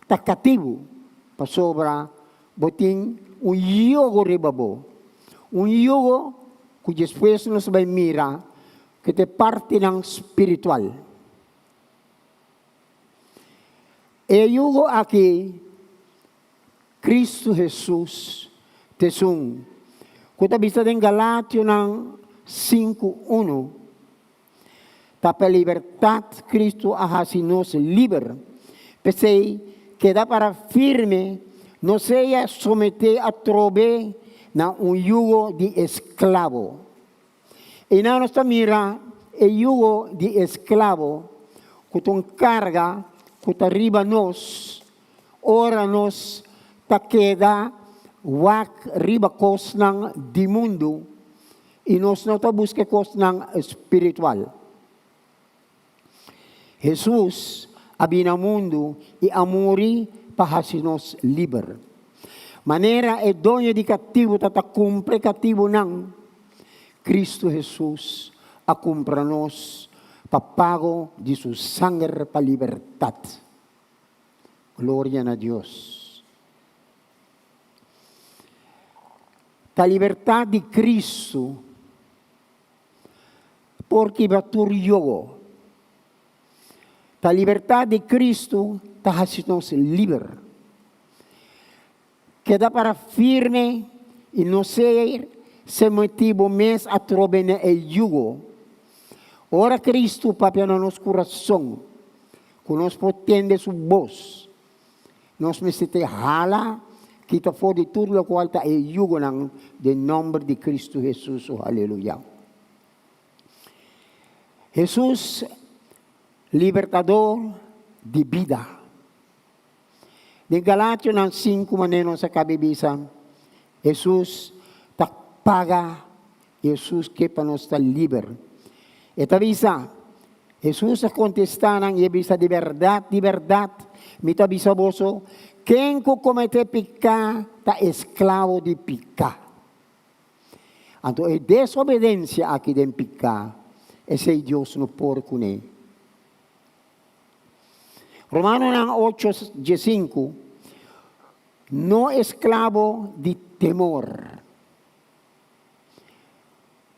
ta katibu pasobra bo tin un yogo riba bo, un yogo ku despues nos bai mira ku ta e partinan spiritual. E yugo aki, Kristu Hesus ta esun ku ta bisa den Galationan 5:1, Ta pa libertat Kristu a hasi nos liber. P'esei, keda para firme, no sea someté atrobe na un yugo di esklabo. Einan nos ta mira e yugo di esklabo ku ta un karga ku ta riba nos ora nos ta keda wak riba kosnan di mundu i nos no ta buska e kosnan spiritual. Hesus a bini na mundu i a muri pa hasi nos liber. Manera e doño di katibu ta ta kumpra e katibunan, Kristu Hesus a kumpra nos pa pago di su sanger pa libertat. Gloria na Dios! Ta libertat di Kristu por kibra tur yogo. Ta libertat di Kristu ta hasi nos liber. Keda para firme i no ser sometí bo mes atrobe na e yugo. Ora Kristu papia na nos kurason, ku nos por tende su bos, nos mester te hala kita for di tur lokual ta e yugonan den nòmber di Kristu Hesus. O aleluya! Hesus, Libertador di bida. Den Galationan sinku manera nos a kabe bisa, Hesus ta paga, Hesus ke pa nos ta liber. E ta bisa, Hesus a kontestá nan i e bisa, Di bèrdat, di bèrdat, mi ta bisa boso, ken ku kometé piká ta esklabo di piká. Anto e desobedensia aki den piká, esei Dios no por kuné. Romanonan ocho diesinku, No esklabo di temor.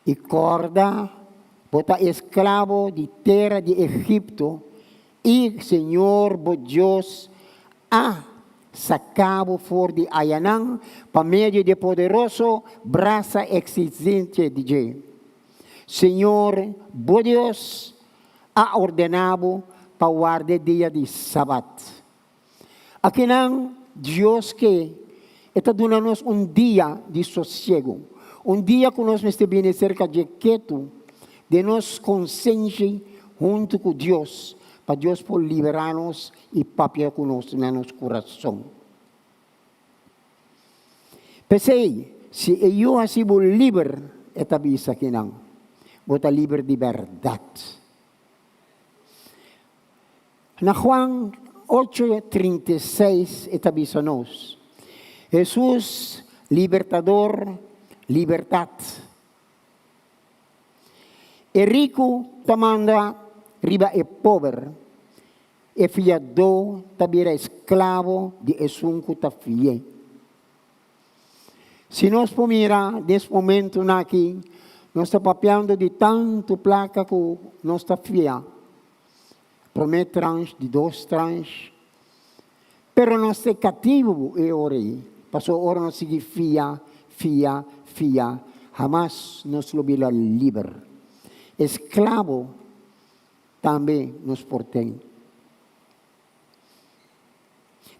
I kòrda, bo ta esklabo di tera di Egipto, i Señor bo Dios a saka bo for di ayanan pa medio di e poderoso brasa eksistente di dje. Señor bo Dios a ordená bo pa warda e dia di Sabat. Akinan Dios ke e ta duna nos un dia di sosiegu, un dia ku nos mester bini serka dje ketu den nos konsenshi huntu ku Dios, pa Dios por liberá nos i papia ku nos na nos kurason. P'esei, si e Yu hasi bo liber, e ta bisa kinan, bo ta liber di bèrdat. Na Juan ocho, 36 e ta bisa nos, Hesus, Libertador, libertat. E riku ta manda riba e pober, e fiadó ta bira esklabo di esun ku ta fi'é. Si nos por mira des momentunan aki, nos ta papiando di tantu plaka ku nos ta fia. Promé transh, di dos transh. Pero nos ta e katibu e ora ei, pasobra ora nos sigui fia, fia, fia, hamas nos lo bira liber. Esklabo tambe nos por ten.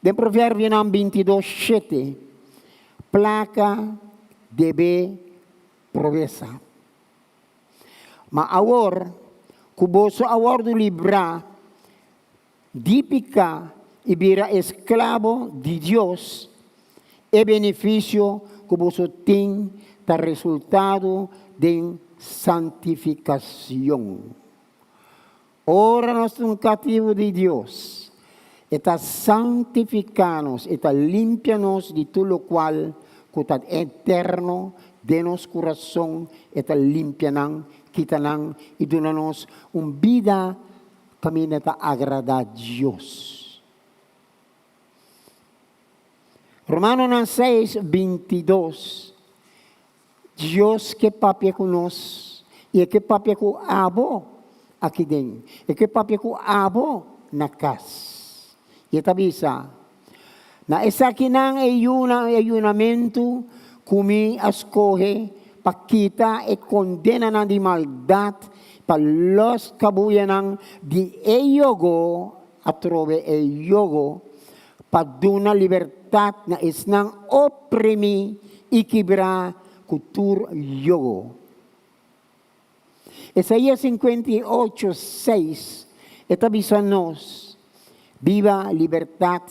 Den Proverbionan 22, shete, Plaka debe probesa. Ma awor ku boso a wòrdu librá di piká i bira esklabo di Dios, e benefisio ku boso tin ta resultado den santifikashon. Ora nos ta un katibu di Dios, e ta santifiká nos, e ta limpia nos di tur lokual ku ta eterno den nos kurason, e ta limpia nan, kita nan i duna nos un bida kaminda ta agradá Dios. Romanonan seis, 22, Dios ke papia ku nos i e ke papia ku abo aki den. E ke papia ku abo na kas. I e ta bisa, Na esakinan e yuna e ayunamentu ku mi a skohe pa kita e kondenanan di maldat, pa lòs kabuyanan di e yogo atrobe e yogo, pa duna libertat na esnan oprimí i kibrá ku tur yogo. Esaías 58, 6, e ta bisa nos, Biba libertat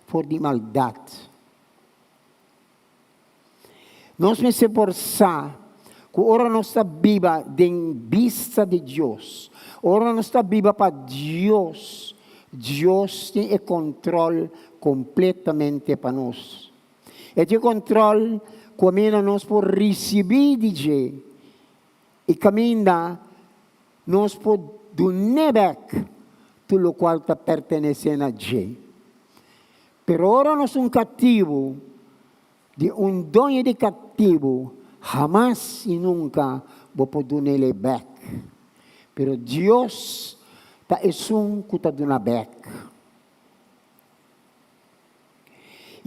for di maldat. Nos mester por sa ku ora nos ta biba den bista di Dios, ora nos ta biba pa Dios, Dios tin e kontrol kompletamente pa nos. E tin control cu amina nos por ricibi di dje y caminda nos por dun'e bek tur locual ta pertenece na dje. Pero ora nos un catibu di un doño di catibu, hamas y nunca bo por dun'el e bek. Pero Dios ta esun cu ta duna bek.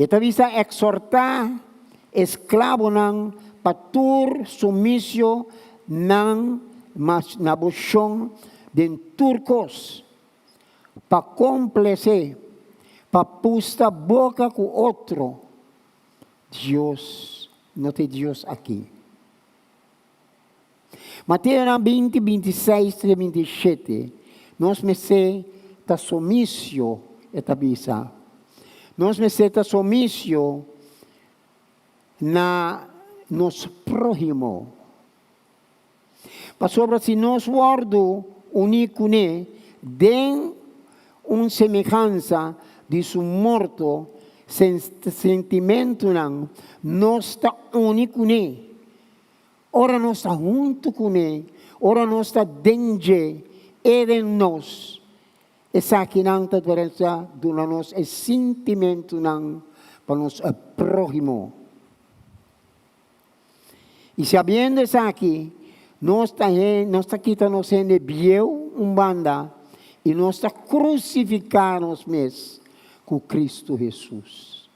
E ta bisa exhortá esclavonan pa tur sumisio nan na bo shon den tur cos, pa complece, pa pusta boca cu otro. Dios no ta e Dios aki. Mateonan 20, 26 te 27, nos mester ta sumisio, e ta bisa. Nos mester ta sumisio na nos próhimo. Pasobra si nos wòrdu uní kuné den un semehansa di su morto, sentimentunan, nos ta uni kuné. Ora nos ta huntu kuné, ora nos ta den dje, e den nos, esakinan ta diferensia duna nos e sintimentunan pa nos próhimo. I sabiendo esaki, nos ta nos ta kita nos hende bieu un banda i nos ta krusifiká nos mes ku Kristu Hesus.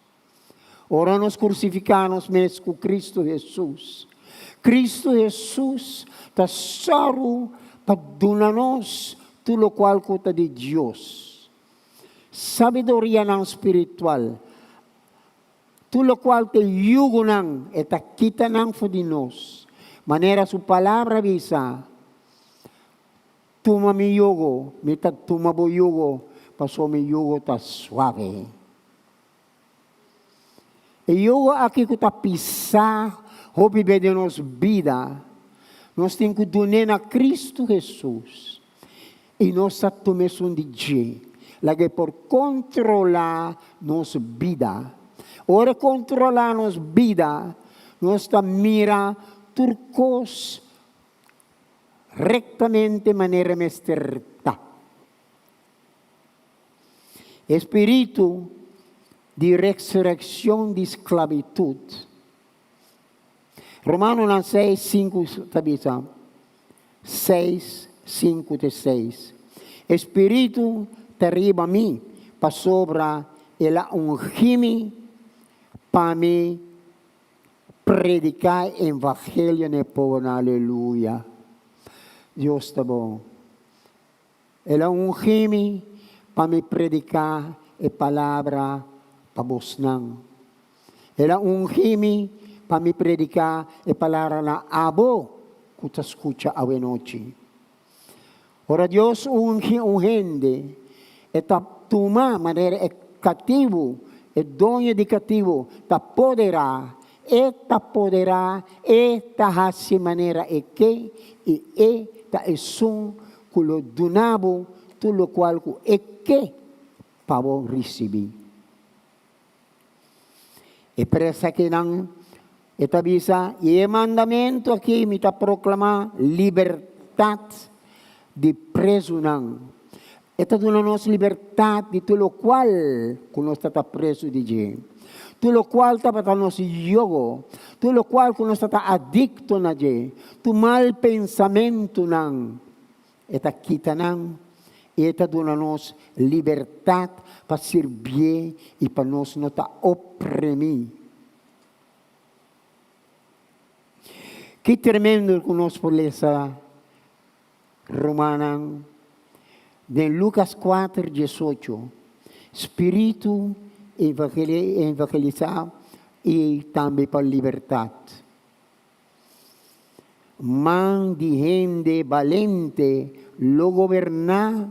Ora nos krusifiká nos mes ku Kristu Hesus, Kristu Hesus ta sòru pa duna nos tur lokual ku ta di Dios. Sabidorianan spiritual, tur lokual ta e yugonan, e ta kita nan for di nos. Manera su Palabra bisa, Tuma mi yugo, mi ta tuma bo yugo, pasobra mi yugo ta suave. E yugo aki ku ta pisá hopi be den nos bida, nos tin ku dun'é na Kristu Hesus i nos ta tuma esun di dje. Laga e por kontrolá nos bida. Ora e kontrolá nos bida, nos ta mira tur kos rektamente manera e mester ta. E spiritu di resureccion di sclavitud. Romanonan 6, 5 ta bisa, 6, 5 te 6. E spiritu ta riba mi, pasobra el a ungi mi pa mi predica e evangelio na e pobernan. Aleluya. Dios ta bon. El a ungi mi pa mi prediká e palabra pa bosnan. El a ungi mi pa mi prediká e palabra na abo ku ta skucha awenochi. Ora Dios ungi un hende, e ta tuma manera e katibu, e doño di katibu ta poderá, e ta poderá, e ta hasi manera e ke i e ta esun ku lo duna bo tur lokual ku e ke pa bo risibí. E presa kinan e ta bisa, I e mandamentu aki mi ta proklamá, libertat di prezunan. E ta duna nos libertat di tur lokual ku nos ta ta prezu di dje, tur lokual tabata nos yogo, tur lokual ku nos ta ta adikto na dje, tur mal pensamentunan. E ta kita nan i e ta duna nos libertat pa sirbié i pa nos no ta opremí. Ki tremendo ku nos por lesa Rumannan den Lukas kuater diesocho, Spiritu evangelisá i tambe pa libertat. Man di hende balente lo goberná,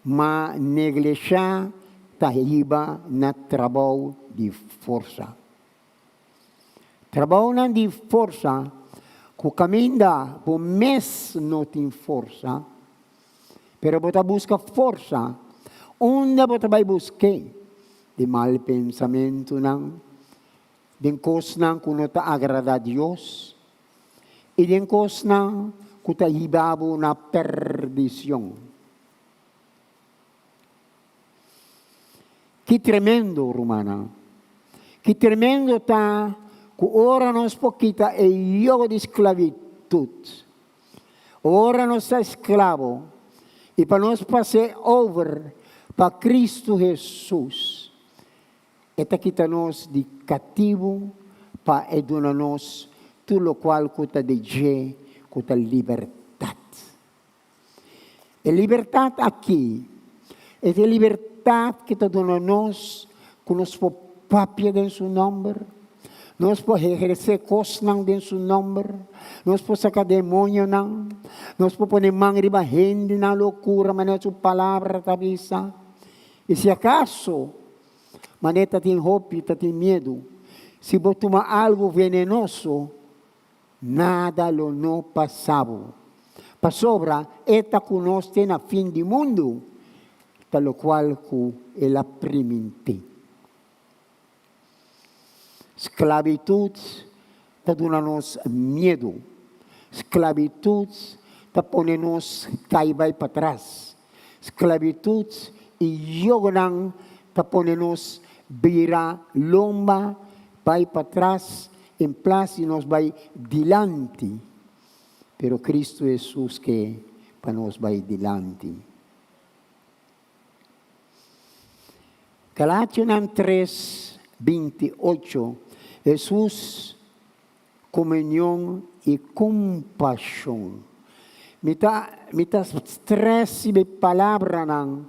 ma negleshá ta hiba na trabou di forsa. Trabounan di forsa ku kaminda bo mes no tin forsa, pero bo ta buska forsa. Unda bo ta bai busk'é? Di mal pensamentunan. Den kosnan ku no ta agradá Dios i den kosnan ku ta hiba bo na perdishon. Ki tremendo, rumannan! Ki tremendo ta ku ora nos por kita e yogo di sklabitut, ora nos ta esklabo, i pa nos pas'é over pa Kristu Hesus, E ta kita nos di katibu pa e duna nos tur lokual ku ta di dje, ku ta libertat. E libertat aki e ta e libertat ku ta duna nos ku nos por papia den su nòmber, nos por ehersé kosnan den su nòmber, nos por saka demonionan, nos por pone man riba hendenan lokura manera su palabra ta bisa. I si akaso manera ta tin hopi ta tin miedu, si bo tuma algu venenoso, nada lo no pasa bo, pasobra e ta ku nos te na fin di mundu, ta lokual ku el a primintí. Sklabitut ta duna nos miedu. Sklabitut ta pone nos kai bai patras. Sklabitut i yogonan ta pone nos bira lomba bai patras en plas di nos bai dilanti. Pero Kristu Hesus ke pa nos bai dilanti. Galationan tres, 28, Hesus, komunion i kompashon. Mi ta mi ta stress riba e palabranan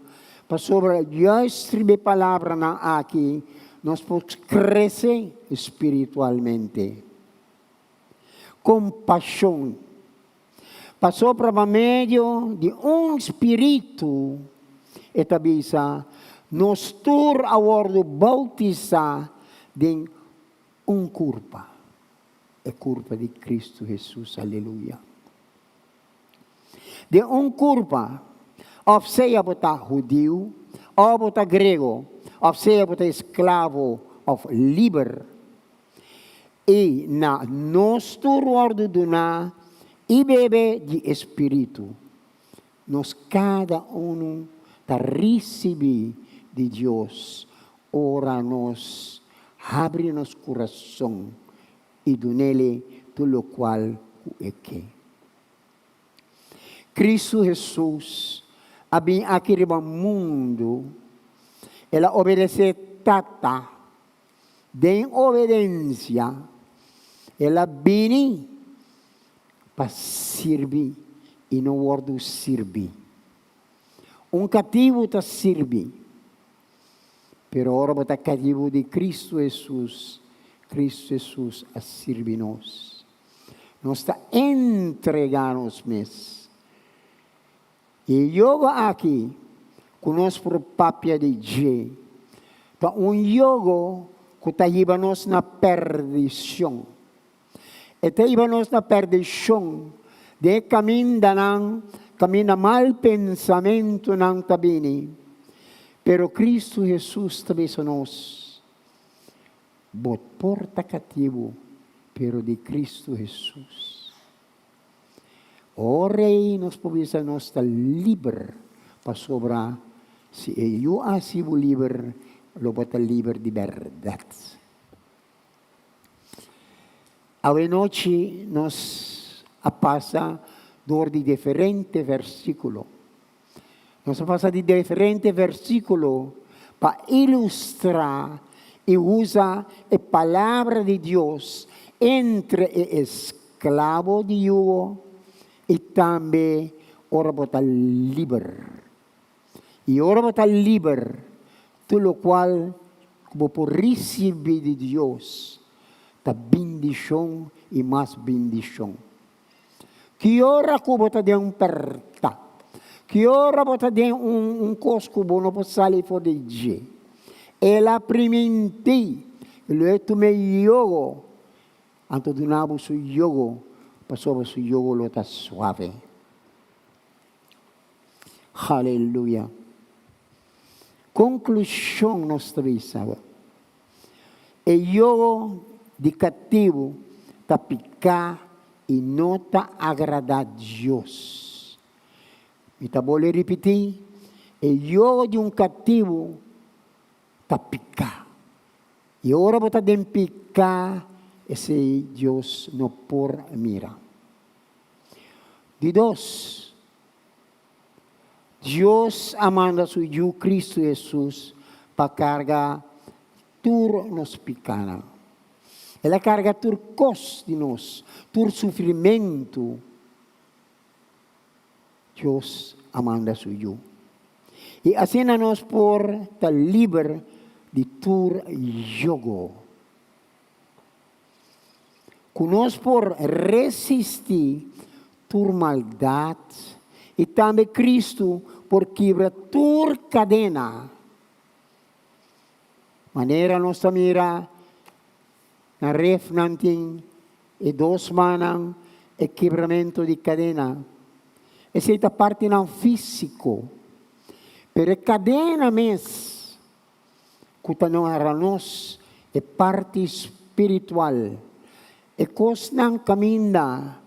pasobra juist riba e palabranan aki nos por krese spiritualmente. Kompashon. Pasobra pa medio di un spiritu, e ta bisa, nos tur a wòrdu boutisá den un kurpa, e kurpa di Kristu Hesus. Aleluya! Den un kurpa, òf sea bo ta hudiu òf bo ta grego, òf sea bo ta esklavo òf liber. I na nos tur wòrdu duná i bebe di e Spiritu. Nos kada unu ta risibí di Dios ora nos habri nos kurason i dun'El tur lokual ku E ke. Kristu Hesus a bin aki riba mundu, El a obedesé Tata. Den obedensia, el a bini pa sirbi i no wòrdu sirbí. Un katibu ta sirbi, pero ora bo ta katibu di Kristu Hesus, Kristu Hesus a sirbi nos. Nos ta entregá nos mes. E yogo aki ku nos por papia di dje ta un yogo ku ta hiba nos na perdishon. E ta hiba nos na perdishon den e kamindanan kaminda mal pensamentunan ta bini. Pero Kristu Hesus ta bisa nos, Bo por ta katibu, pero di Kristu Hesus. O Rey, nos por bisa nos ta liber, pasobra si e Yu a haci bo liber, lo bo ta liber di berdad. Awe nochi nos a pasa door di diferente versiculo. Nos a pasa di diferente versiculo pa ilustra y usa e palabra di Dios entre e esclavo di yugo y tambe ora bo ta liber. Y ora bo ta liber, tur locual cu bo por ricibi di Dios ta bindicion y mas bindicion. Ki ora ku bo ta den un pèrta? Ki ora bo ta den un un kos ku bo no por sali for di dje? El a primintí lo e tuma e yogo, anto duna bo su yogo, pasobra su yogo lo ta suave. Haleluya! Konklushon nos ta bisa, E yogo. di katibu ta piká i no ta agradá Dios. Mi ta bolbe ripití, e yogo di un katibu ta piká. I ora bo ta den piká, esei Dios no por mira. Di dos, Dios a manda su Yu Kristu Hesus pa karga tur nos pikánan. El a karga tur kos di nos, tur sufrimentu. Dios a manda su Yu. I asina nos por ta liber di tur yogo. Ku nos por resistí tur maldat i tambe Kristu por kibra tur kadena. Manera nos ta mira na refnan tin e dos mannan e kibramentu di kadena. Esei ta partinan físiko. Pero e kadena mes ku ta nara nos e parti spiritual, e kosnan kaminda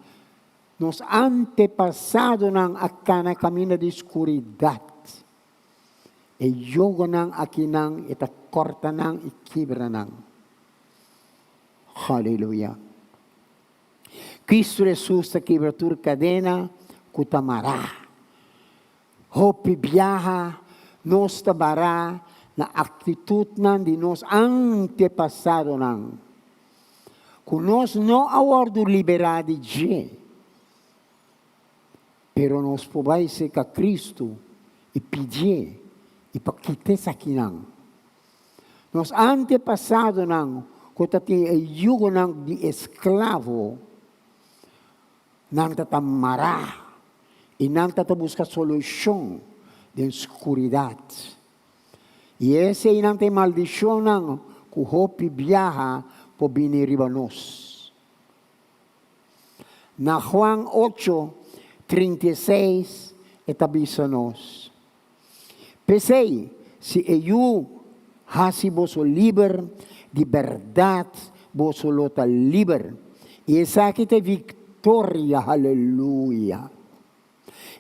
nos antepasadonan a kana kaminda di skuridat. E yogonan akinan e ta kòrta nan i kibra nan. Haleluya! Kristu Hesus ta kibra tur kadena ku ta mará. Hopi biaha nos ta bará na aktitutnan di nos antepasadonan ku nos no a wòrdu liberá di dje. Pero nos por bai serka Kristu i pidié i pa kita esakinan. Nos antepasadonan ku ta tin e yugonan di esklavo, nan ta ta mará i nan ta ta buska solushon den skuridat. I eseinan ta e maldishonnan ku hopi biaha por bini riba nos. Na Juan ocho, 36 e ta bisa nos, P'esei, si e Yu hasi boso liber, di bèrdat boso lo ta liber. I esaki ta e viktoria, haleluya!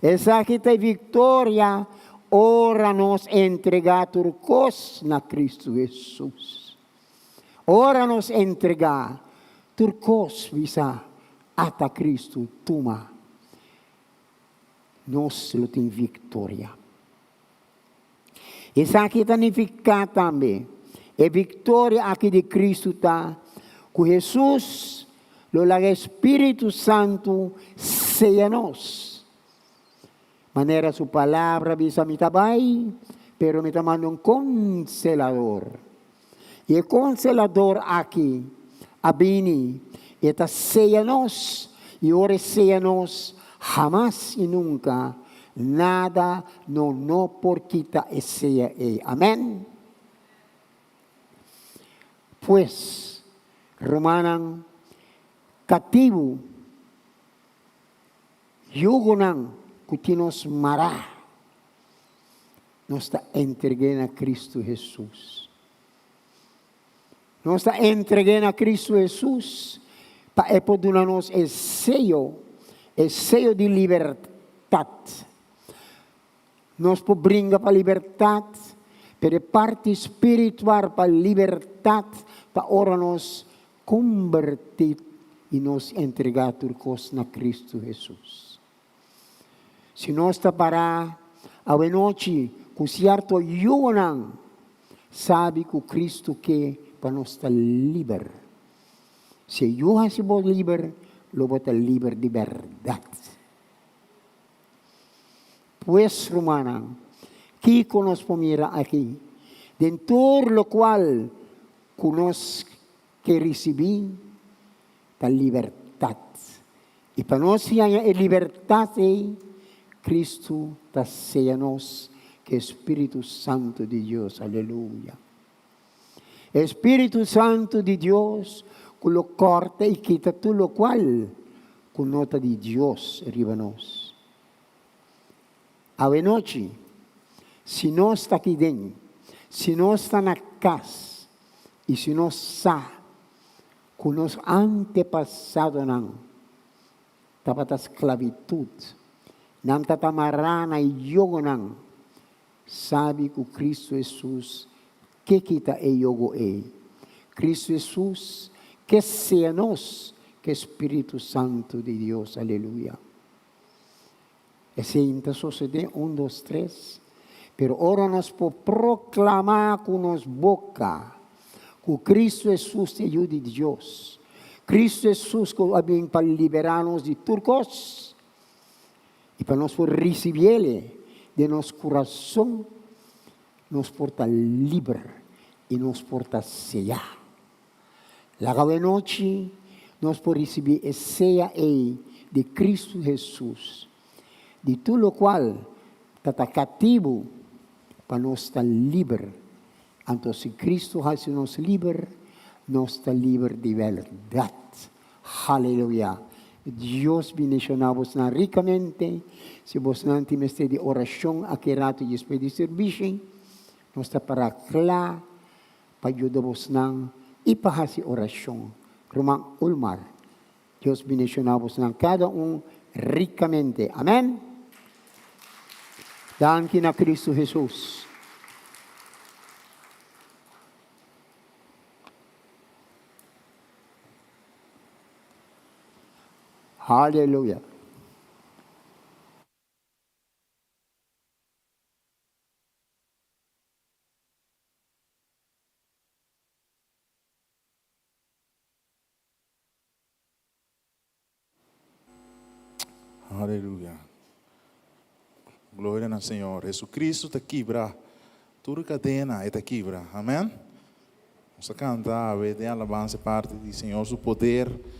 Esaki ta e viktoria ora nos entregá tur kos na Kristu Hesus. Ora nos entregá tur kos bisa ata Kristu tuma, nos lo tin viktoria. Esaki ta nifiká tambe e viktoria aki di Kristu ta ku Hesus lo laga e Spiritu Santu seya nos. Manera su palabra bisa mi ta bai, pero mi ta manda un konselador. I e konselador aki a bini i e ta seya nos, i ora e seya nos, hamas i nunka nada no no por kita e seya ei. Amen. Pues, rumannan, katibu Yugonan ku tin nos mará, nos ta entreg'é na Kristu Hesus. Nos ta entreg'é na Kristu Hesus pa e por duna nos e seyo, e seyo di libertat. Nos por bringa pa libertat, pero e parti spiritual pa libertat ta ora nos Kombertí i nos entregá tur kos na Kristu Hesus. Si nos ta pará awenochi ku sierto yugonan, sabi ku Kristu ke pa nos ta liber. Si e yu hasi bo liber, lo bo ta liber di bèrdat. Pues, rumannan, kiko nos por mira aki? Den tur lokual Ku nos ke risibí ta libertat. I pa nos haña e libertat ei, Kristu ta seya nos ku e Spiritu Santu di Dios. Aleluya! E Spiritu Santu di Dios ku lo kòrta i kita tur lokual ku no ta di Dios riba nos. Awenochi, si nos ta aki den, si nos ta na kas i si nos sa. Ku nos antepasadonan tabata sklabitut, nan tabata mará na e yogonan, sabi ku Kristu Hesus ke kita e yogo ei. Kristu Hesus ke sea nos ku e Spiritu Santu di Dios. Aleluya! Esei ta sosodé un dos tres, pero ora nos por proklamá ku nos boka ku Kristu Hesus ta e Yu di Dios, Kristu Hesus ku a bin pa liberá nos di tur kos i pa nos por risibié den nos kurason, nos por ta liber i nos por ta seyá. Laga awe nochi nos por risibí e sea ei di Kristu Hesus, di tur lokual ta ta katibu pa nos ta liber. Anto si Kristu hasi nos liber, nos ta liber di bèrdat. Haleluya! Dios bendishoná bosnan rikamente. Si bosnan tin mester di orashon aki ratu despues di sirbishi, nos ta para kla pa yuda bosnan i pa hasi orashon. Ruman Ulmar, Dios bendishoná bosnan kada un rikamente. Amèn! Danki na Kristu Hesus. Haleluya! Aleluya. Gloria na Señor. Jesucristo ta kibra tur cadena, e ta kibra. Amen. Nos a canta awe den alabanza parti di Señor su poder.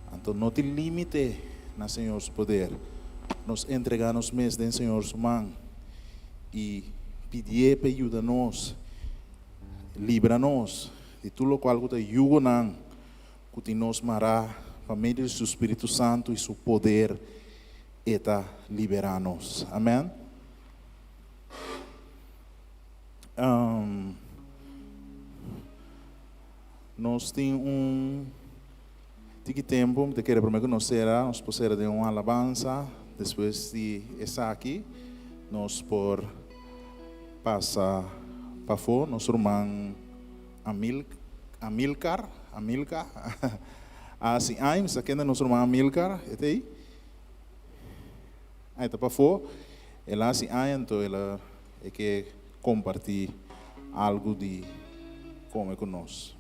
Anto no tin limite na Señor su poder. Nos entrega nos mes den Señor su man y pidié pa yuda nos, libra nos di tur locual cu ta yugonan cu tin nos mará. Pa medio di su Spiritu Santu y su poder e ta libera nos. Amen. Nos tin un tiki tempo, mi ta kere prome ku nos sera, nos por sera den un alabansa, despues di esaki nos por pasa pafó, nos ruman Amil, Amilcar, Amilca, a hasi aña, mi sa kende nos ruman Amilcar, e ta ei? Ah, e ta pafó, el a hasi aña, anto el a e ke kompartí algu di kome ku nos.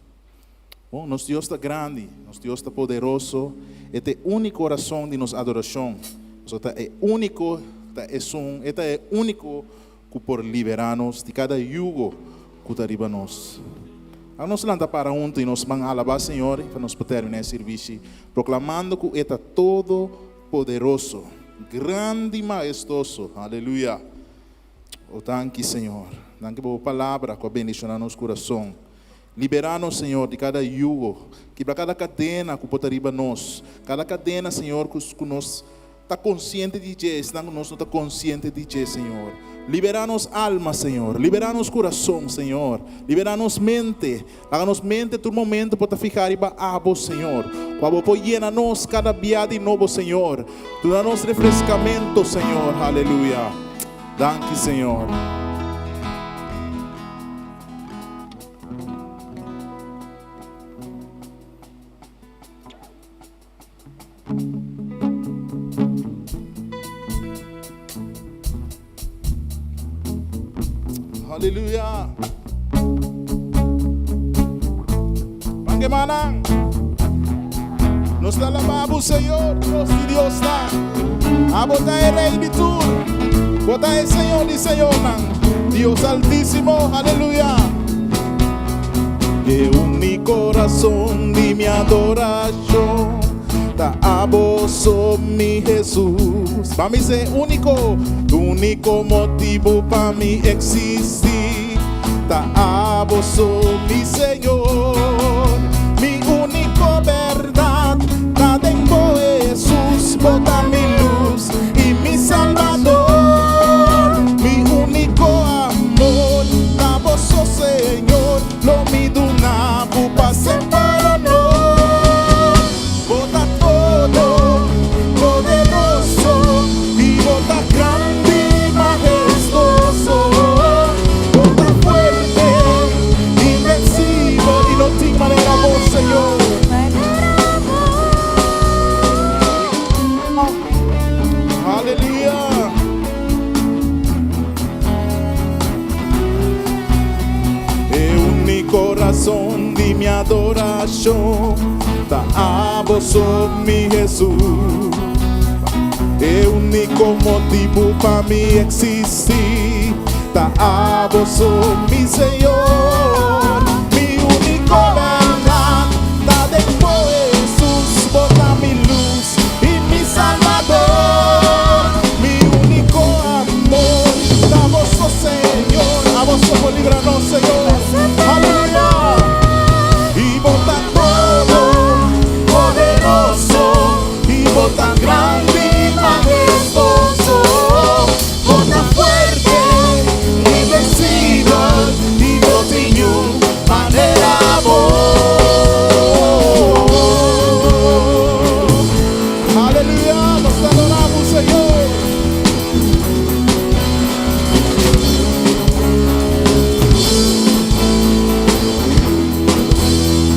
Bon, nos Dios ta grandi, nos Dios ta poderoso, e ta e úniko rason di nos adorashon. Pasobra ta e úniko, ta esun, e ta e úniko ku por liberá nos di kada yugo ku ta riba nos. Laga nos lanta para huntu i nos ban alabá Señor i pa nos por terminá e sirbishi proklamando ku e ta Todopoderoso, grandi i maestoso. Aleluya! O danki Señor. Danki pa bo palabra ku a bendishoná nos kurason. Liberá nos, Señor, di kada yugo. Kibra kada kadena ku por ta riba nos. Kada kadena, Señor, ku ku nos ta konsiente di dje, esnan ku nos no ta konsiente di dje, Señor. Liberá nos alma, Señor. Liberá nos kurason, Señor. Liberá nos mente. Laga nos mente tur momento por ta fihá riba Abo, Señor. Ku Abo por yena nos kada bia di nobo, Señor. Duna nos refreskamento, Señor. Aleluya. Danki, Señor. Aleluya. Pangemanan. Nos ta alabá Señor, Dios di Dios ta. Abo ta e Rey di tur. Bo ta e Señor di señornan. Dios Altísimo, aleluya. E único razón di mi adoración ta abo so mi Jesús. Pa mi ser único, único motivo pa mi existir ta abo so mi Señor. Mi único verdad ta den bo Jesús, bo ta mi luz y mi Salvador. Mi único amor ta bo so Señor, lo mi duna bo pa semper honor. rason di mi adorashon ta abo so mi Hesus. E úniko motibu pa mi eksistí ta abo so mi Señor. Mi úniko bèrdat ta den bo Hesus, bo ta mi lus i mi Salbador. Mi úniko amor ta bo so Señor, abo so por libra nos Señor. Aleluya! I bo ta todo poderoso, i bo ta grandi i mahestoso. Bo ta fuerte, invencibel, i no tin niun manera bo. Aleluya! Nos ta adorá bo, Señor.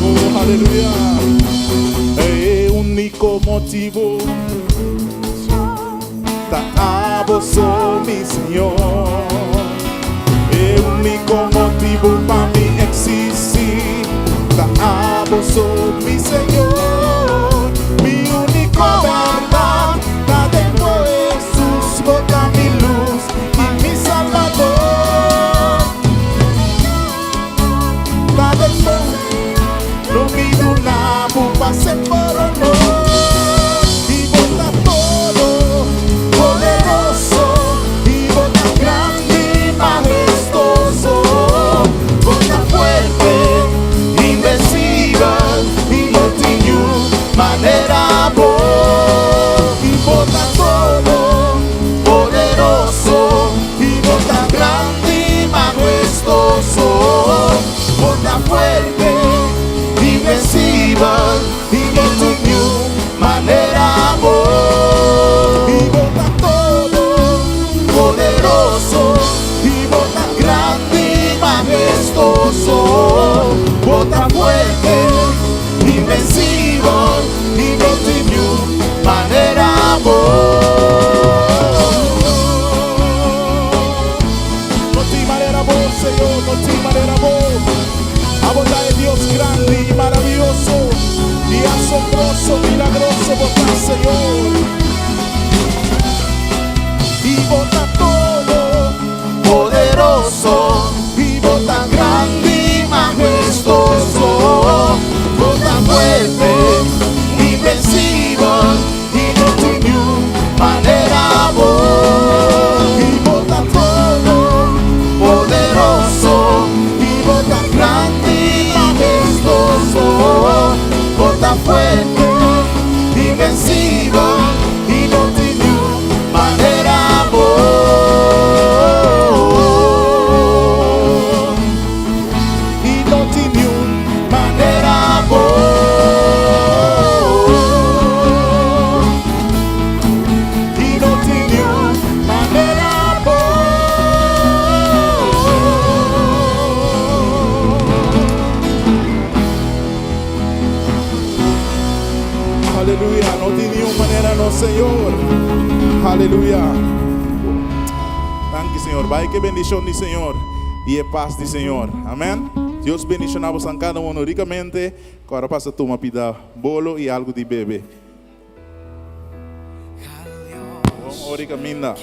Oh, aleluya! E úniko motibu ta abo so mi Señor. E úniko motibu pa mi eksistí ta abo so mi Señor. Mi úniko bèrdat ta den bo Hesus, bo ta mi lus i mi Salbador. Ta den bo, lo mi duna bo pa semper honor. I bo ta todo poderoso, i bo ta grandi i mahestoso. Bo ta fuerte, invencibel, i no tin niun manera bo. I bo ta todo poderoso, i bo ta grandi i mahestoso. Bo ta fuerte, invencibel, i no tin niun manera bo. I bo ta todo poderoso, i bo ta grandi i mahestoso. Bo ta fuerte, invencibel, i no tin niun manera bo. No tin manera bo, Señor, no tin manera bo. Abo ta e Dios grandi i maravioso i asombroso, milagroso bo ta, Señor. I bo ta todo poderoso, i bo ta grandi i mahestoso. Bo ta fuerte, invencibel, i no tin niun manera bo. I bo ta todo poderoso, i bo ta grandi i mahestoso. Bo ta fuerte, invencibel, i no tin niun manera bo. I no tin niun manera bo. I no tin niun manera bo. Aleluya, no tin niun manera no, Señor. Aleluya. Danki, Señor. Bai ku e bendishon di Señor i e pas di Señor. Amèn. Dios bendishoná boso kada un rikamente. Awor pasa tuma pida bolo i algu di bebe. Bon ora i kaminda.